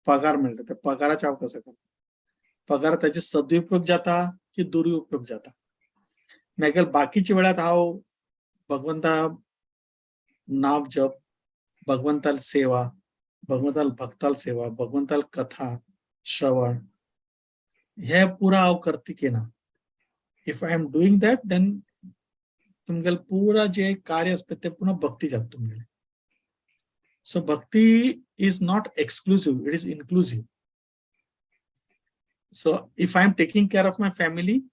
[SPEAKER 10] पगार मेळटा, त्या पगाराचे हांव कसो करता, पगार ताचे सदुपयोग जाता की दुरुपयोग जाता. मागीर बाकीच्या वेळात हांव भगवंता नाम जप, भगवंताल सेवा, भगवंताल भक्ताल सेवा, भगवंताल कथा श्रवण हे पुरा हांव करता की ना. If I am doing that, then तुमगेले पुरा जे कार्य आसता ते पुन्हा भक्ती जाता तुमगेले. So bhakti is not exclusive, it is inclusive. So if I am taking care of my family,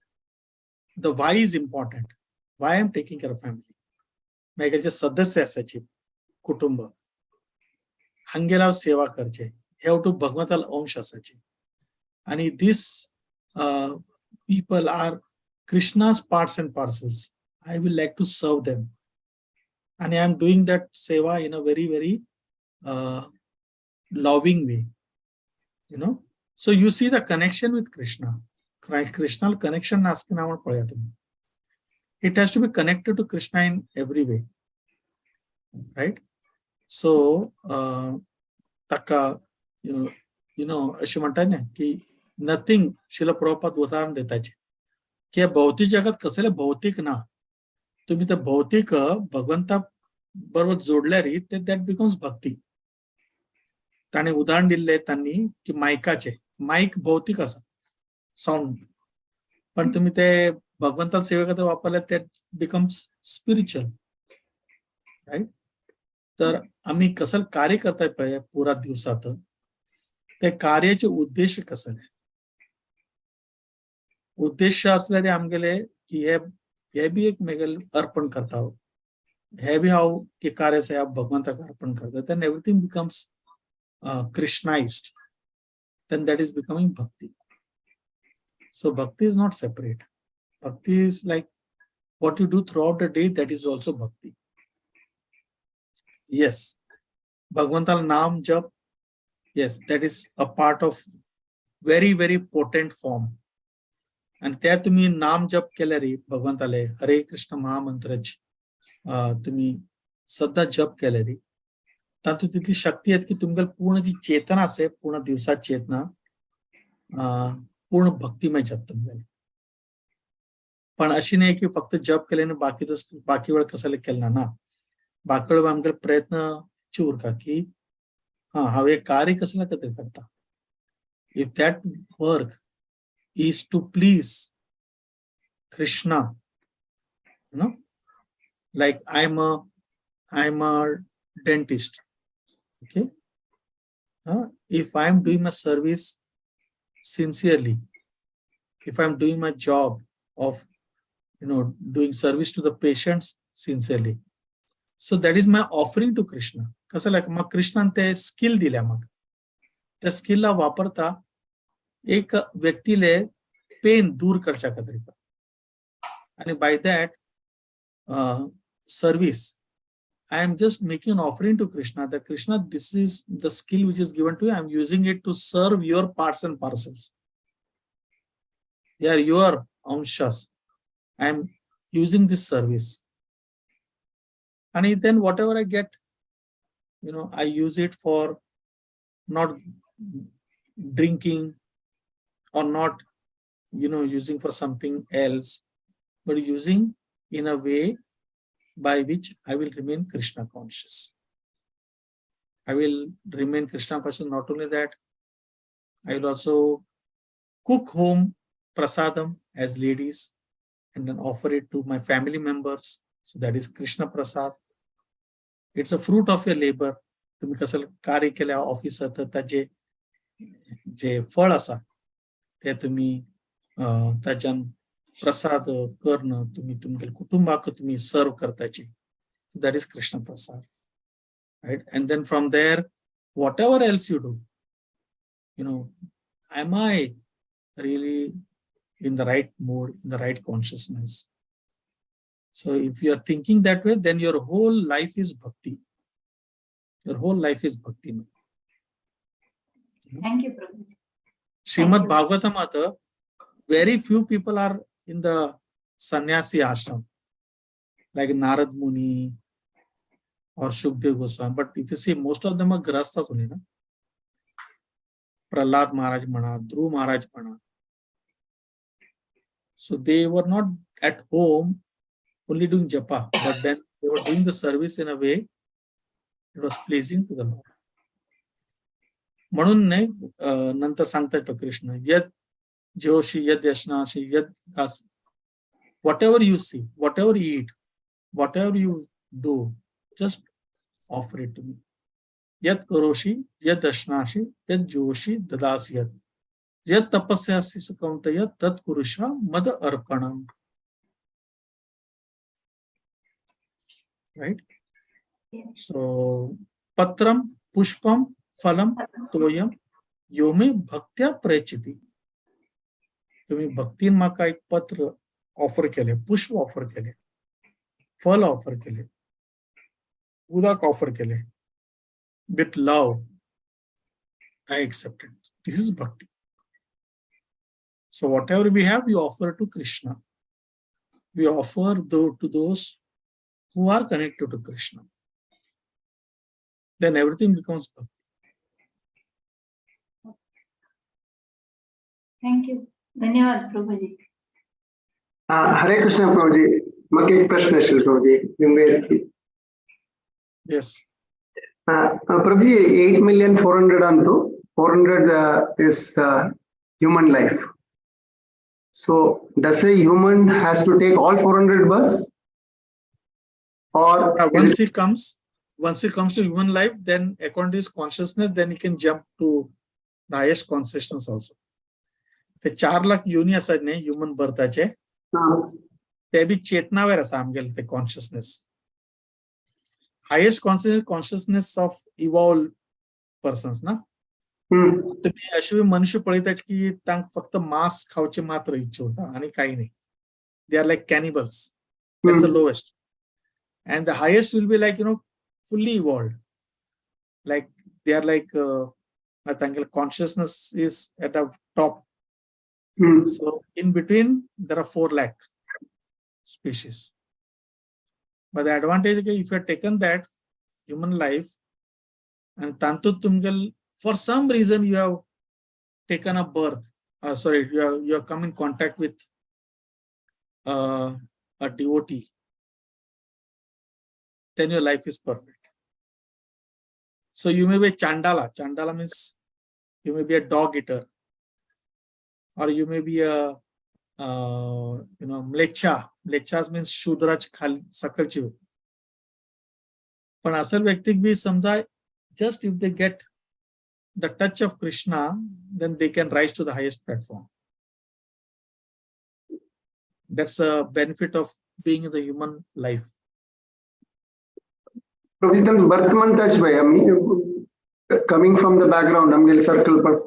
[SPEAKER 10] the why is important. Why I am taking care of family? मागीर जे सदस्य आसाची कुटुंब हांगेर हांव सेवा करचे, हे वटू भगवंताल अंश आसाचे. आणि this people are Krishna's parts and parcels. I will like to serve them आणि I am doing that seva in a very very loving way. So you see the connection with Krishna. Krishna connection asking our It has to be connected to Krishna in every way. Right? So ताका अशें म्हणटा न्ही की nothing. शिल प्रभुपाद उदाहरण देताचे की भौतिक जगात कसले भौतिक ना, तुम्ही ते भौतिक भगवंता बरोबर जोडल्यार ते that becomes भक्ती. ताणें उदाहरण दिल्लें तांणी की मायकाचे, मायक भौतिक आसा साउंड, पण तुम्ही ते भगवंताल सेवे खातीर वापरले ते बिकम्स स्पिरिच्युअल, राईट? तर आम्ही कसं कार्य करताय पळय पुरा दिवसात, ते कार्याचे उद्देश कसले उद्देश असल्यार आमगेले की हे हे बी एक मेगेल अर्पण करता, हे बी हांव की कार्य आसा भगवंताक अर्पण करता, then everything becomes Krishnized, then that is becoming bhakti. So bhakti is not separate. Bhakti is like what you do throughout the day, that is also bhakti. Yes, भगवंताल नाम जप, yes, that is a part of very very potent form. आणि त्या तुम्ही नाम जप केल्यार भगवंताले हरे कृष्ण महामंत्राची तुम्ही सद्दा जप केल्यार तातूंत तितली शक्ती येत की तुमकां पूर्ण जी चेतना आसा, पूर्ण दिवसात चेतना पूर्ण भक्तिमय जाता तुमगेली. पण अशी नाही की फक्त जप केल्याने बाकी बाकी वेळ कशाला केला ना. बाकी वेळ आमगे प्रयत्न उरका की हा हांव हे कार्य कसल्या खातीर करता. If that work is to please Krishna, you know, like I'm a dentist, okay, if I'm doing my service sincerely, if I'm doing my job of doing service to the patients sincerely, so that is my offering to Krishna. कसं लायक मग कृष्णान ते skill दिल्या, मग त्या स्किलला वापरता एक व्यक्तीले pen दूर करच्या खातीर, आणि by that service I am just making an offering to Krishna that Krishna, this is the skill which is given to you. I am using it to serve your parts and parcels. They are your anshas. I am using this service. And then whatever I get, I use it for not drinking or not using for something else, but using in a way by which I will remain Krishna conscious. I will remain Krishna conscious. Not only that, I will also cook home prasadam as ladies and then offer it to my family members. So that is Krishna prasad. It's a fruit of your labor. तुम्ही कसं कार्य केल्या ऑफिसात, तर ताजे जे फळ आसा ते तुम्ही ताच्यान प्रसाद करणं तुम्ही तुमच्या कुटुंबाक तुम्ही सर्व करताची, that is Krishna prasad, right? And then from there, whatever else you do, am I really in the right mode, in the right consciousness? So if you are thinking that way, then your whole life is bhakti. Your whole life is bhakti.
[SPEAKER 1] Thank you, Prabhuji.
[SPEAKER 10] Srimad
[SPEAKER 1] you.
[SPEAKER 10] Bhagavatam, very few people are in the sannyasi ashram, like Narad Muni or Shukdev Goswami. But if you see, most of them are grahasthas only, na? Prahlad Maharaj म्हणा, Dhruv Maharaj म्हणा. So they were not at home only doing japa, but then they were doing the service in a way it was pleasing to the Lord. म्हणून नाही नंतर सांगतात कृष्ण, यद जुहोषि यद अश्नासि यद दास, whatever you see, whatever you eat, whatever you do, just offer it to me. यद करोषि यद अश्नासि यद जुहोषि ददासि यद यद तपस्यासि कौन्तेय तत् कुरुष्व मद अर्पणम. Right? So patram pushpam phalam toyam यो मे भक्त्या प्रयच्छति. तुम्ही भक्तीन माका एक पत्र ऑफर केले, पुष्प ऑफर केले, फल ऑफर केले, उदक ऑफर केले, with love I accepted. This is bhakti. So whatever we have, we offer to Krishna. We offer to those who are connected to Krishna. Then everything becomes bhakti.
[SPEAKER 1] Thank you. धन्यवाद प्रभुजी.
[SPEAKER 11] हरे कृष्ण प्रभुजी, म्हाका एक प्रश्न आशिल्लो प्रभुजी निमगेर.
[SPEAKER 10] Yes.
[SPEAKER 11] Prabhuji, 8,400,000 ಅಂತು 400 is human life. So does a human has to take all 400 births? Or
[SPEAKER 10] once he comes to human life, then according to his consciousness, then he can jump to the highest consciousness also. ते 4 लाख योनी आसात न्ही human बर्थाचे, ते बी चेतनावेर आसा आमगेले ते consciousness. Highest consciousness of evolve persons ना. तुम्ही अशे मनुष्य पळयतात की तांकां फक्त मांस खावचे मात्र इच्छा उरता आनी कांय न्ही. They are like cannibals. That's the lowest. And the highest will be like, fully evolved. Like they are like, तांगेले consciousness is at a top. So in between there are 4 lakh species. But the advantage is if you have taken that human life and tantu tumgal, for some reason you have taken a birth, sorry, you have come in contact with a devotee, then your life is perfect. So you may be a chandala. Chandala means you may be a dog eater, or you may be a mlecha. Mlechas means शूद्राच खाली सकलची. पण असल व्यक्तीक बी समजा just if they get the touch of Krishna, then they can rise to the highest platform. That's a benefit of being in the human life.
[SPEAKER 11] Prabhuji, Vartman touch bhai, coming from the background, Amgil circle, but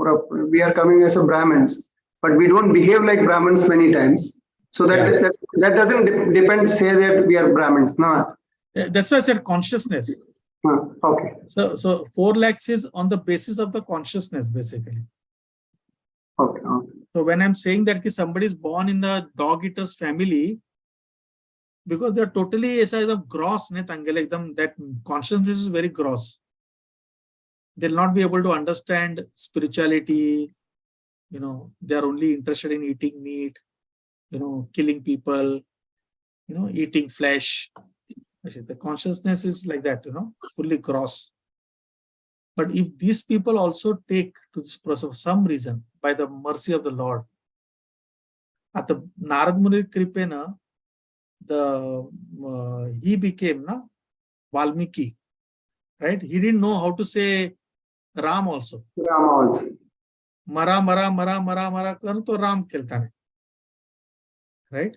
[SPEAKER 11] we are coming as a Brahmins, but we don't behave like Brahmins many times. So that that doesn't depend, say that we are Brahmins, no?
[SPEAKER 10] That's why I said consciousness.
[SPEAKER 11] Okay.
[SPEAKER 10] So 4 lakhs is on the basis of the consciousness, basically.
[SPEAKER 11] Okay.
[SPEAKER 10] So when I'm saying that somebody is born in the dog eaters family, because they're totally gross, that consciousness is very gross. They'll not be able to understand spirituality. You know, they are only interested in eating meat, you know, killing people, you know, eating flesh. The consciousness is like that, you know, fully gross. But if these people also take to this process for some reason, by the mercy of the Lord, at the Narad Muni Kripena, he became Valmiki, right? He didn't know how to say Ram also.
[SPEAKER 11] Ram also.
[SPEAKER 10] Mara, mara, mara, mara, mara, karun to Ram kelta ne. Right?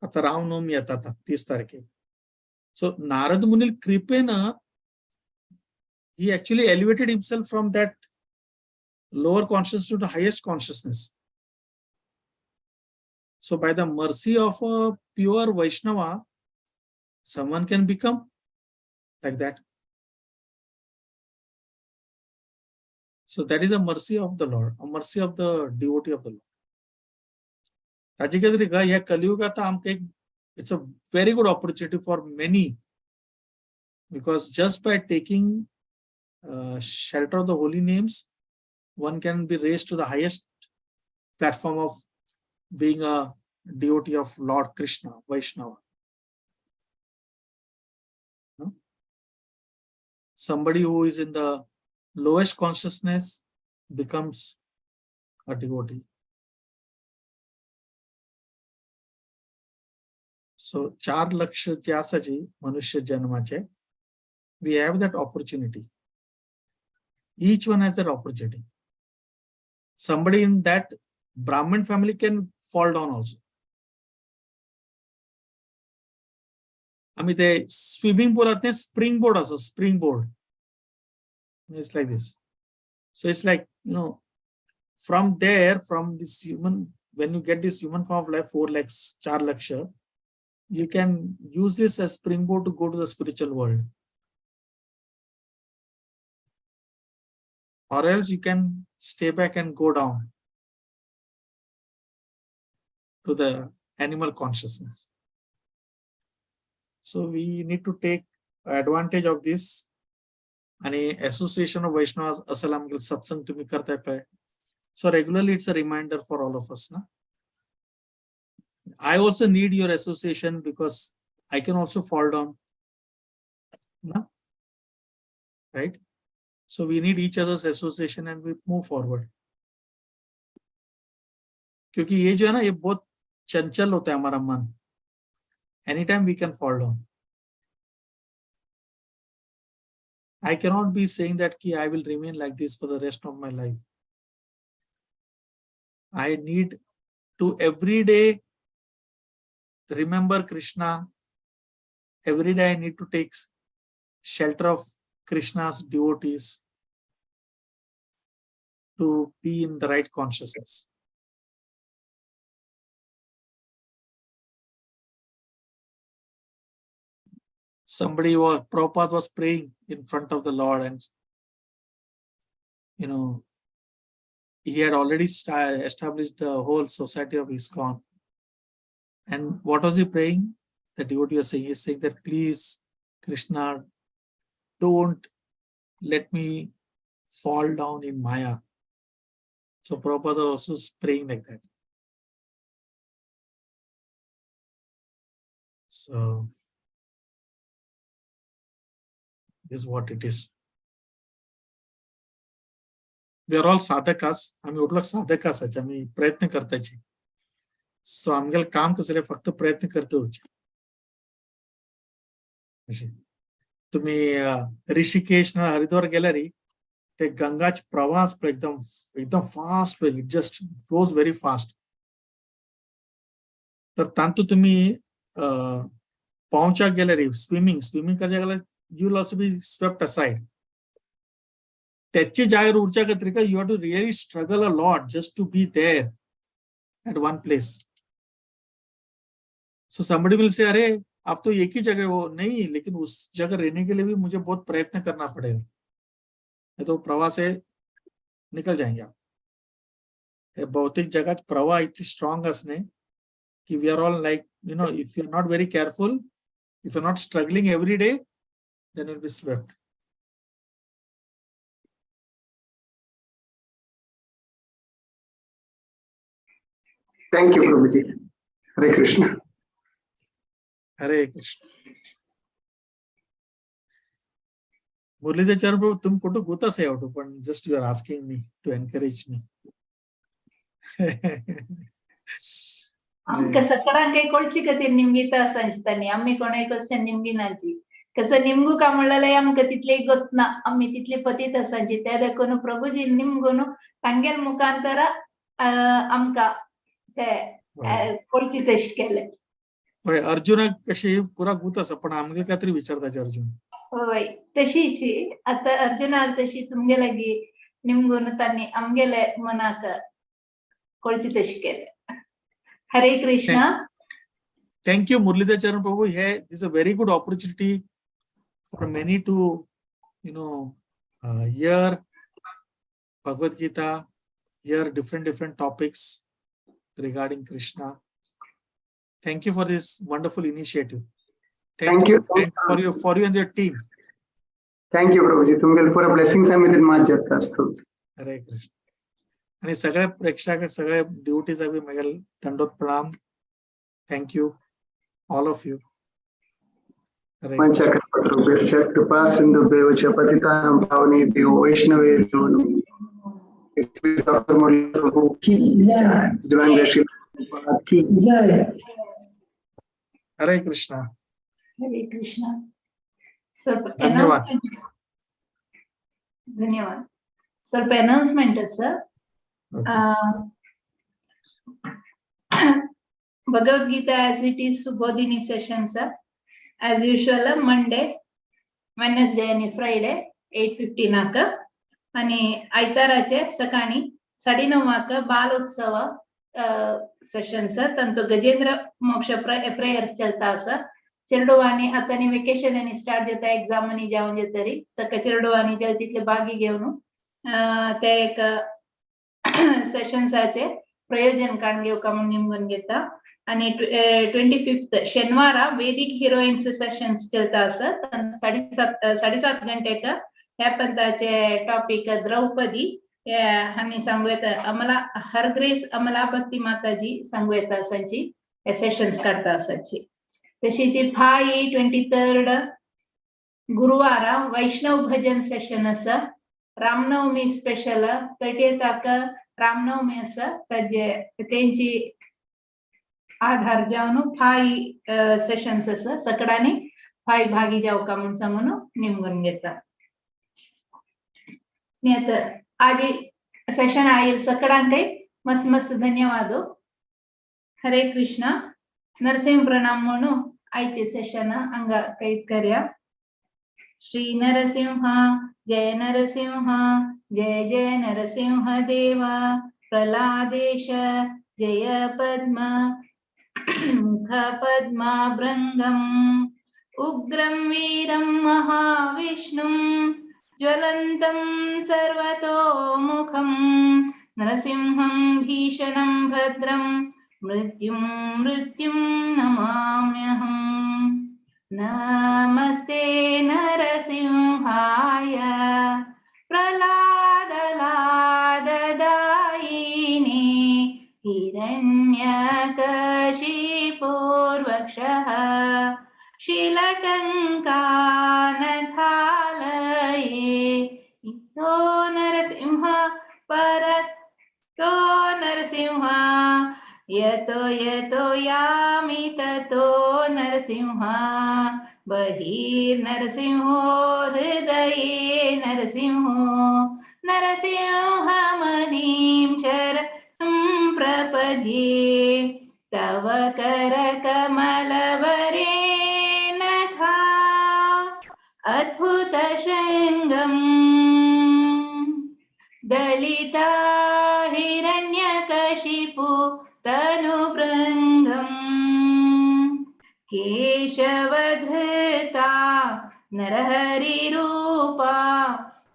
[SPEAKER 10] आता राम नवमी येता आता 30 तारखे. So Narad Muni Kripena, he actually elevated himself from that lower consciousness to the highest consciousness. So by the mercy of a pure Vaishnava, someone can become like that. So that is a mercy of the Lord, a mercy of the devotee of the Lord. It's a very good opportunity for many, because just by taking shelter of the holy names, one can be raised to the highest platform of being a devotee of Lord Krishna, Vaishnava. No? Somebody who is in the lowest consciousness becomes a devotee. So, 4 lakh जे आसाची मनुष्य जन्माचे, we have that opportunity. Each one has that opportunity. Somebody in that Brahmin family can fall down also. I mean, the swimming pool at springboard also, springboard. It's like this. So it's like, you know, from there, from this human, when you get this human form of life, 4 lakhs, 4 lakh, you can use this as springboard to go to the spiritual world. Or else you can stay back and go down to the animal consciousness. So we need to take advantage of this. And association of Vaishnavas, asalam satsang tumi kartay pay. So regularly it's a reminder for all of us. Na? I also need your association because I can also fall down. Na? Right? So we need each other's association and we move forward. क्योंकि ये जो है ना, ये बहुत चंचल होता है हमारा मन. Anytime we can fall down. I cannot be saying that ki I will remain like this for the rest of my life. I need to every day remember Krishna. Every day I need to take shelter of Krishna's devotees to be in the right consciousness. Somebody was, Prabhupada was praying in front of the Lord, and you know, he had already established the whole society of ISKCON. And what was he praying? The devotee was saying, he's saying that, please, Krishna, don't let me fall down in Maya. So Prabhupada also is praying like that. So this what it is. We are all sadhakas. आमी उठलो साधक आसाचे, आमी प्रयत्न करताचे. So आमगेले काम कसले फक्त प्रयत्न करता उरचे. अशें तुम्ही ऋषिकेश ना हरिद्वार गेल्यार ते गंगाच प्रवाह एकदम एकदम fast, it just flows very fast. तर तांतू तुम्ही पावच्याक गेल्यार स्विमींग स्विमींग करच्या गेल्यार you will also be swept aside. त्याची जागेर उरच्या खातीर you have to really struggle a lot just to be there at one place. So somebody will say, अरे आप तो एक ही जगह हो. नहीं, लेकिन उस जगह रहने के लिए भी मुझे बहुत प्रयत्न करना पड़ेगा, नहीं तो प्रवाह से निकल जाएंगे आप. भौतिक जगात प्रवाह इतली स्ट्रॉंग असणे की we are all like, you know, if you are not very careful, if you are not struggling every day, then will be swept.
[SPEAKER 11] Thank you, Prabhuji. Hare Krishna.
[SPEAKER 10] Hare Krishna. Muralidhar Prabhu, तुम कुठं गोतास आहे auto, पण just you are asking me to encourage me.
[SPEAKER 1] आमकां सकडांक कोळची खातीर निमगिता आसांची आमी कोणाय question निमगिनाची. कसं निमगू का म्हणलें आमकां तितली गोतना, आमी तितली पतीत आसांची. त्या देखून प्रभुजी निमगून तांगेल मुखांतर आमकां ते कोळची तशें केलें.
[SPEAKER 10] हय, अर्जुनाक कशी पुरा गूत आसा, पण आमगे काय तरी विचारताचे अर्जुन.
[SPEAKER 1] हय, तशीच आतां अर्जुनाक तशी तुमगे लागीं निमगून तांणी आमगेले मनाक कोळची तशें केलें. Hare Krishna.
[SPEAKER 10] Thank you Muralidhar Charan Prabhu. Hey this a very good opportunity for many to, you know, hear Bhagavad Gita, hear different different topics regarding Krishna. Thank you for this wonderful initiative.
[SPEAKER 11] Thank you
[SPEAKER 10] for you and your team.
[SPEAKER 11] Thank you, Prabhuji. तुमगेले पुरा blessings आमी मात जाता असतो.
[SPEAKER 10] हरे कृष्ण. आणि सगळ्या प्रेक्षक, सगळ्या ड्युटीचा बी म्हगेले दंडवत प्रणाम. Thank you all of you.
[SPEAKER 11] कृपा सिंधुभ्यो च पतितानां पावनेभ्यो वैष्णवेभ्यो नमः. डॉक्टर मुरली प्रभु की जय. दिव्यांग श्री की जय.
[SPEAKER 10] हरे कृष्णा.
[SPEAKER 1] हरे कृष्णा.
[SPEAKER 10] धन्यवाद.
[SPEAKER 1] धन्यवाद. ಸ್ವಲ್ಪ announcement sir. Bhagavad Gita as it is Subodhini session sir, as usual Monday, Wednesday आणि फ्रायडे 8:15 आणि आयताराचे सकाळी 9:30 बालोत्सव सेशन सर. तांचो गजेंद्र मोक्ष प्रेयर्स चलता आसा. चेरडुवांनी आतां वेकेशन आनी स्टार्ट जाता, एग्जामांनी जावन जातरी सकाळ चेरडुवांनी जाय तितले भागी घेवन ते एक सेशन्साचे प्रयोजन काडून घेवका म्हूण निमगून घेता. आनी 25 शेनवारा वेदीक हिरोइन्स सेशन्स चलता आसा. 7:30 घंटेक ह्या पंथाचे टॉपीक द्रौपदी हांणी सांगू येता. अमला हरग्रेस अमला भक्ती माताजी सांगू येता आसाची हे सेशन्स काडटा आसाची. तशीच फाय 23 गुरुवारा वैष्णव भजन सेशन आसा. रामनवमी स्पेशल 30 रामनवमी आसा, ताजे तेंची आधार जावन फाय सेशन्स आसा. सकडांनी फाय भागी जावका म्हूण सांगून निमगून घेता. आज सेशन आयल सकडांकय मस्त मस्त धन्यवाद. हरे कृष्णा. नरसिंह प्रणाम म्हणून आयचे सेशन हांगा कैद करया. श्री नरसिंह जय नरसिंह जय जय नरसिंह देवा. प्रह्लादेश जय पद्म मुख पद्माभृंगम उग्रं वीरं महाविष्णुं ज्वलन्तं सर्वतोमुखं नरसिंहं भीषणं भद्रं मृत्युं मृत्युं नमाम्यहम्. नमस्ते नरसिंहाय प्रह्लादलाददायिने हिरण्यकशिपोर्वक्षः टंका नखालये तो नरसिंह परत तो नरसिंह यतो यतो यामि ततो नरसिंह बहिर्नरसिंहो हृदये नरसिंहो नरसिंहमदीं शरणं प्रपद्ये तव करकमलवरे नखा अद्भुतशृङ्गम् दलिता हिरण्यकशिपु तनुभृङ्गम् केशवधृता नरहरिरूपा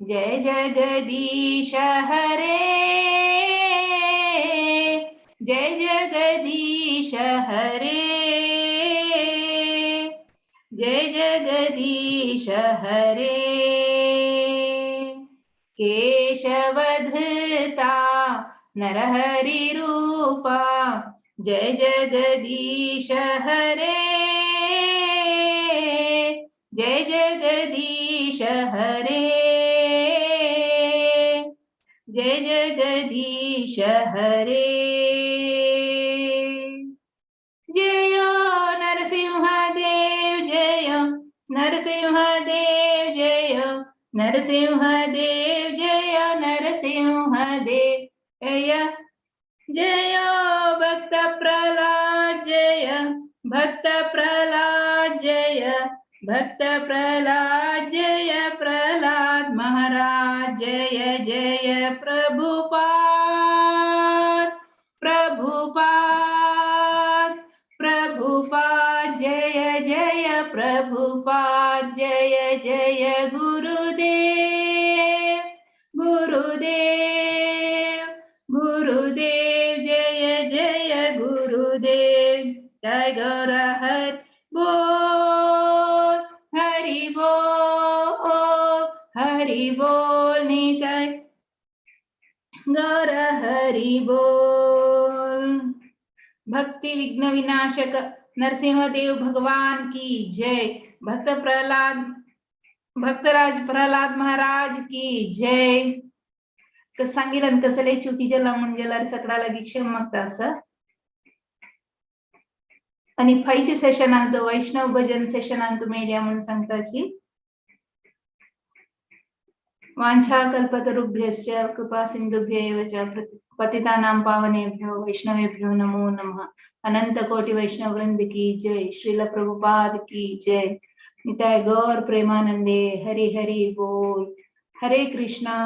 [SPEAKER 1] जय जगदीश हरे जय जगदीश हरे जय जगदीश हरे केशवधृता नरहरिरूपा जय जगदीश हरे जय जगदीश हरे जय जगदीश हरे जय नरसिंह देव जय नरसिंह देव जय नरसिंह देव जय नरसिंह देव जय जय भक्त प्रहलाद जय भक्त प्रहलाद जय भक्त प्रहलाद जय प्रहलाद महाराज जय जय प्रभुपाद प्रभुपाद प्रभुपाद जय जय प्रभुपाद जय जय गुरुदेव गुरुदेव गुरुदेव जय जय गुरुदेव जय गौर हरि बोल हरि बोल हरि बोल निताय गौर हरि बोल। भक्ति विघ्न विनाशक नरसिंहदेव भगवान की जय। भक्त प्रहलाद भक्तराज प्रहलाद महाराज की जय। सांगितलं कसं लय चुकी जाला म्हूण गेल्यार सगळा लागीं क्षमा मागता आसा। आनी फायच्या सेशनांत वैष्णव भजन सेशनांत मेळया म्हूण सांगताची। वाञ्छा कल्पतरुभ्यश्च कृपा सिन्धुभ्य एव च पतितानां पावनेभ्यो वैष्णवेभ्यो नमो नमः। अनंत कोटि वैष्णव वृंद की जय। श्रील प्रभुपाद की जय। निताय गौर प्रेमानंदे हरि हरि बोल। हरे कृष्णा।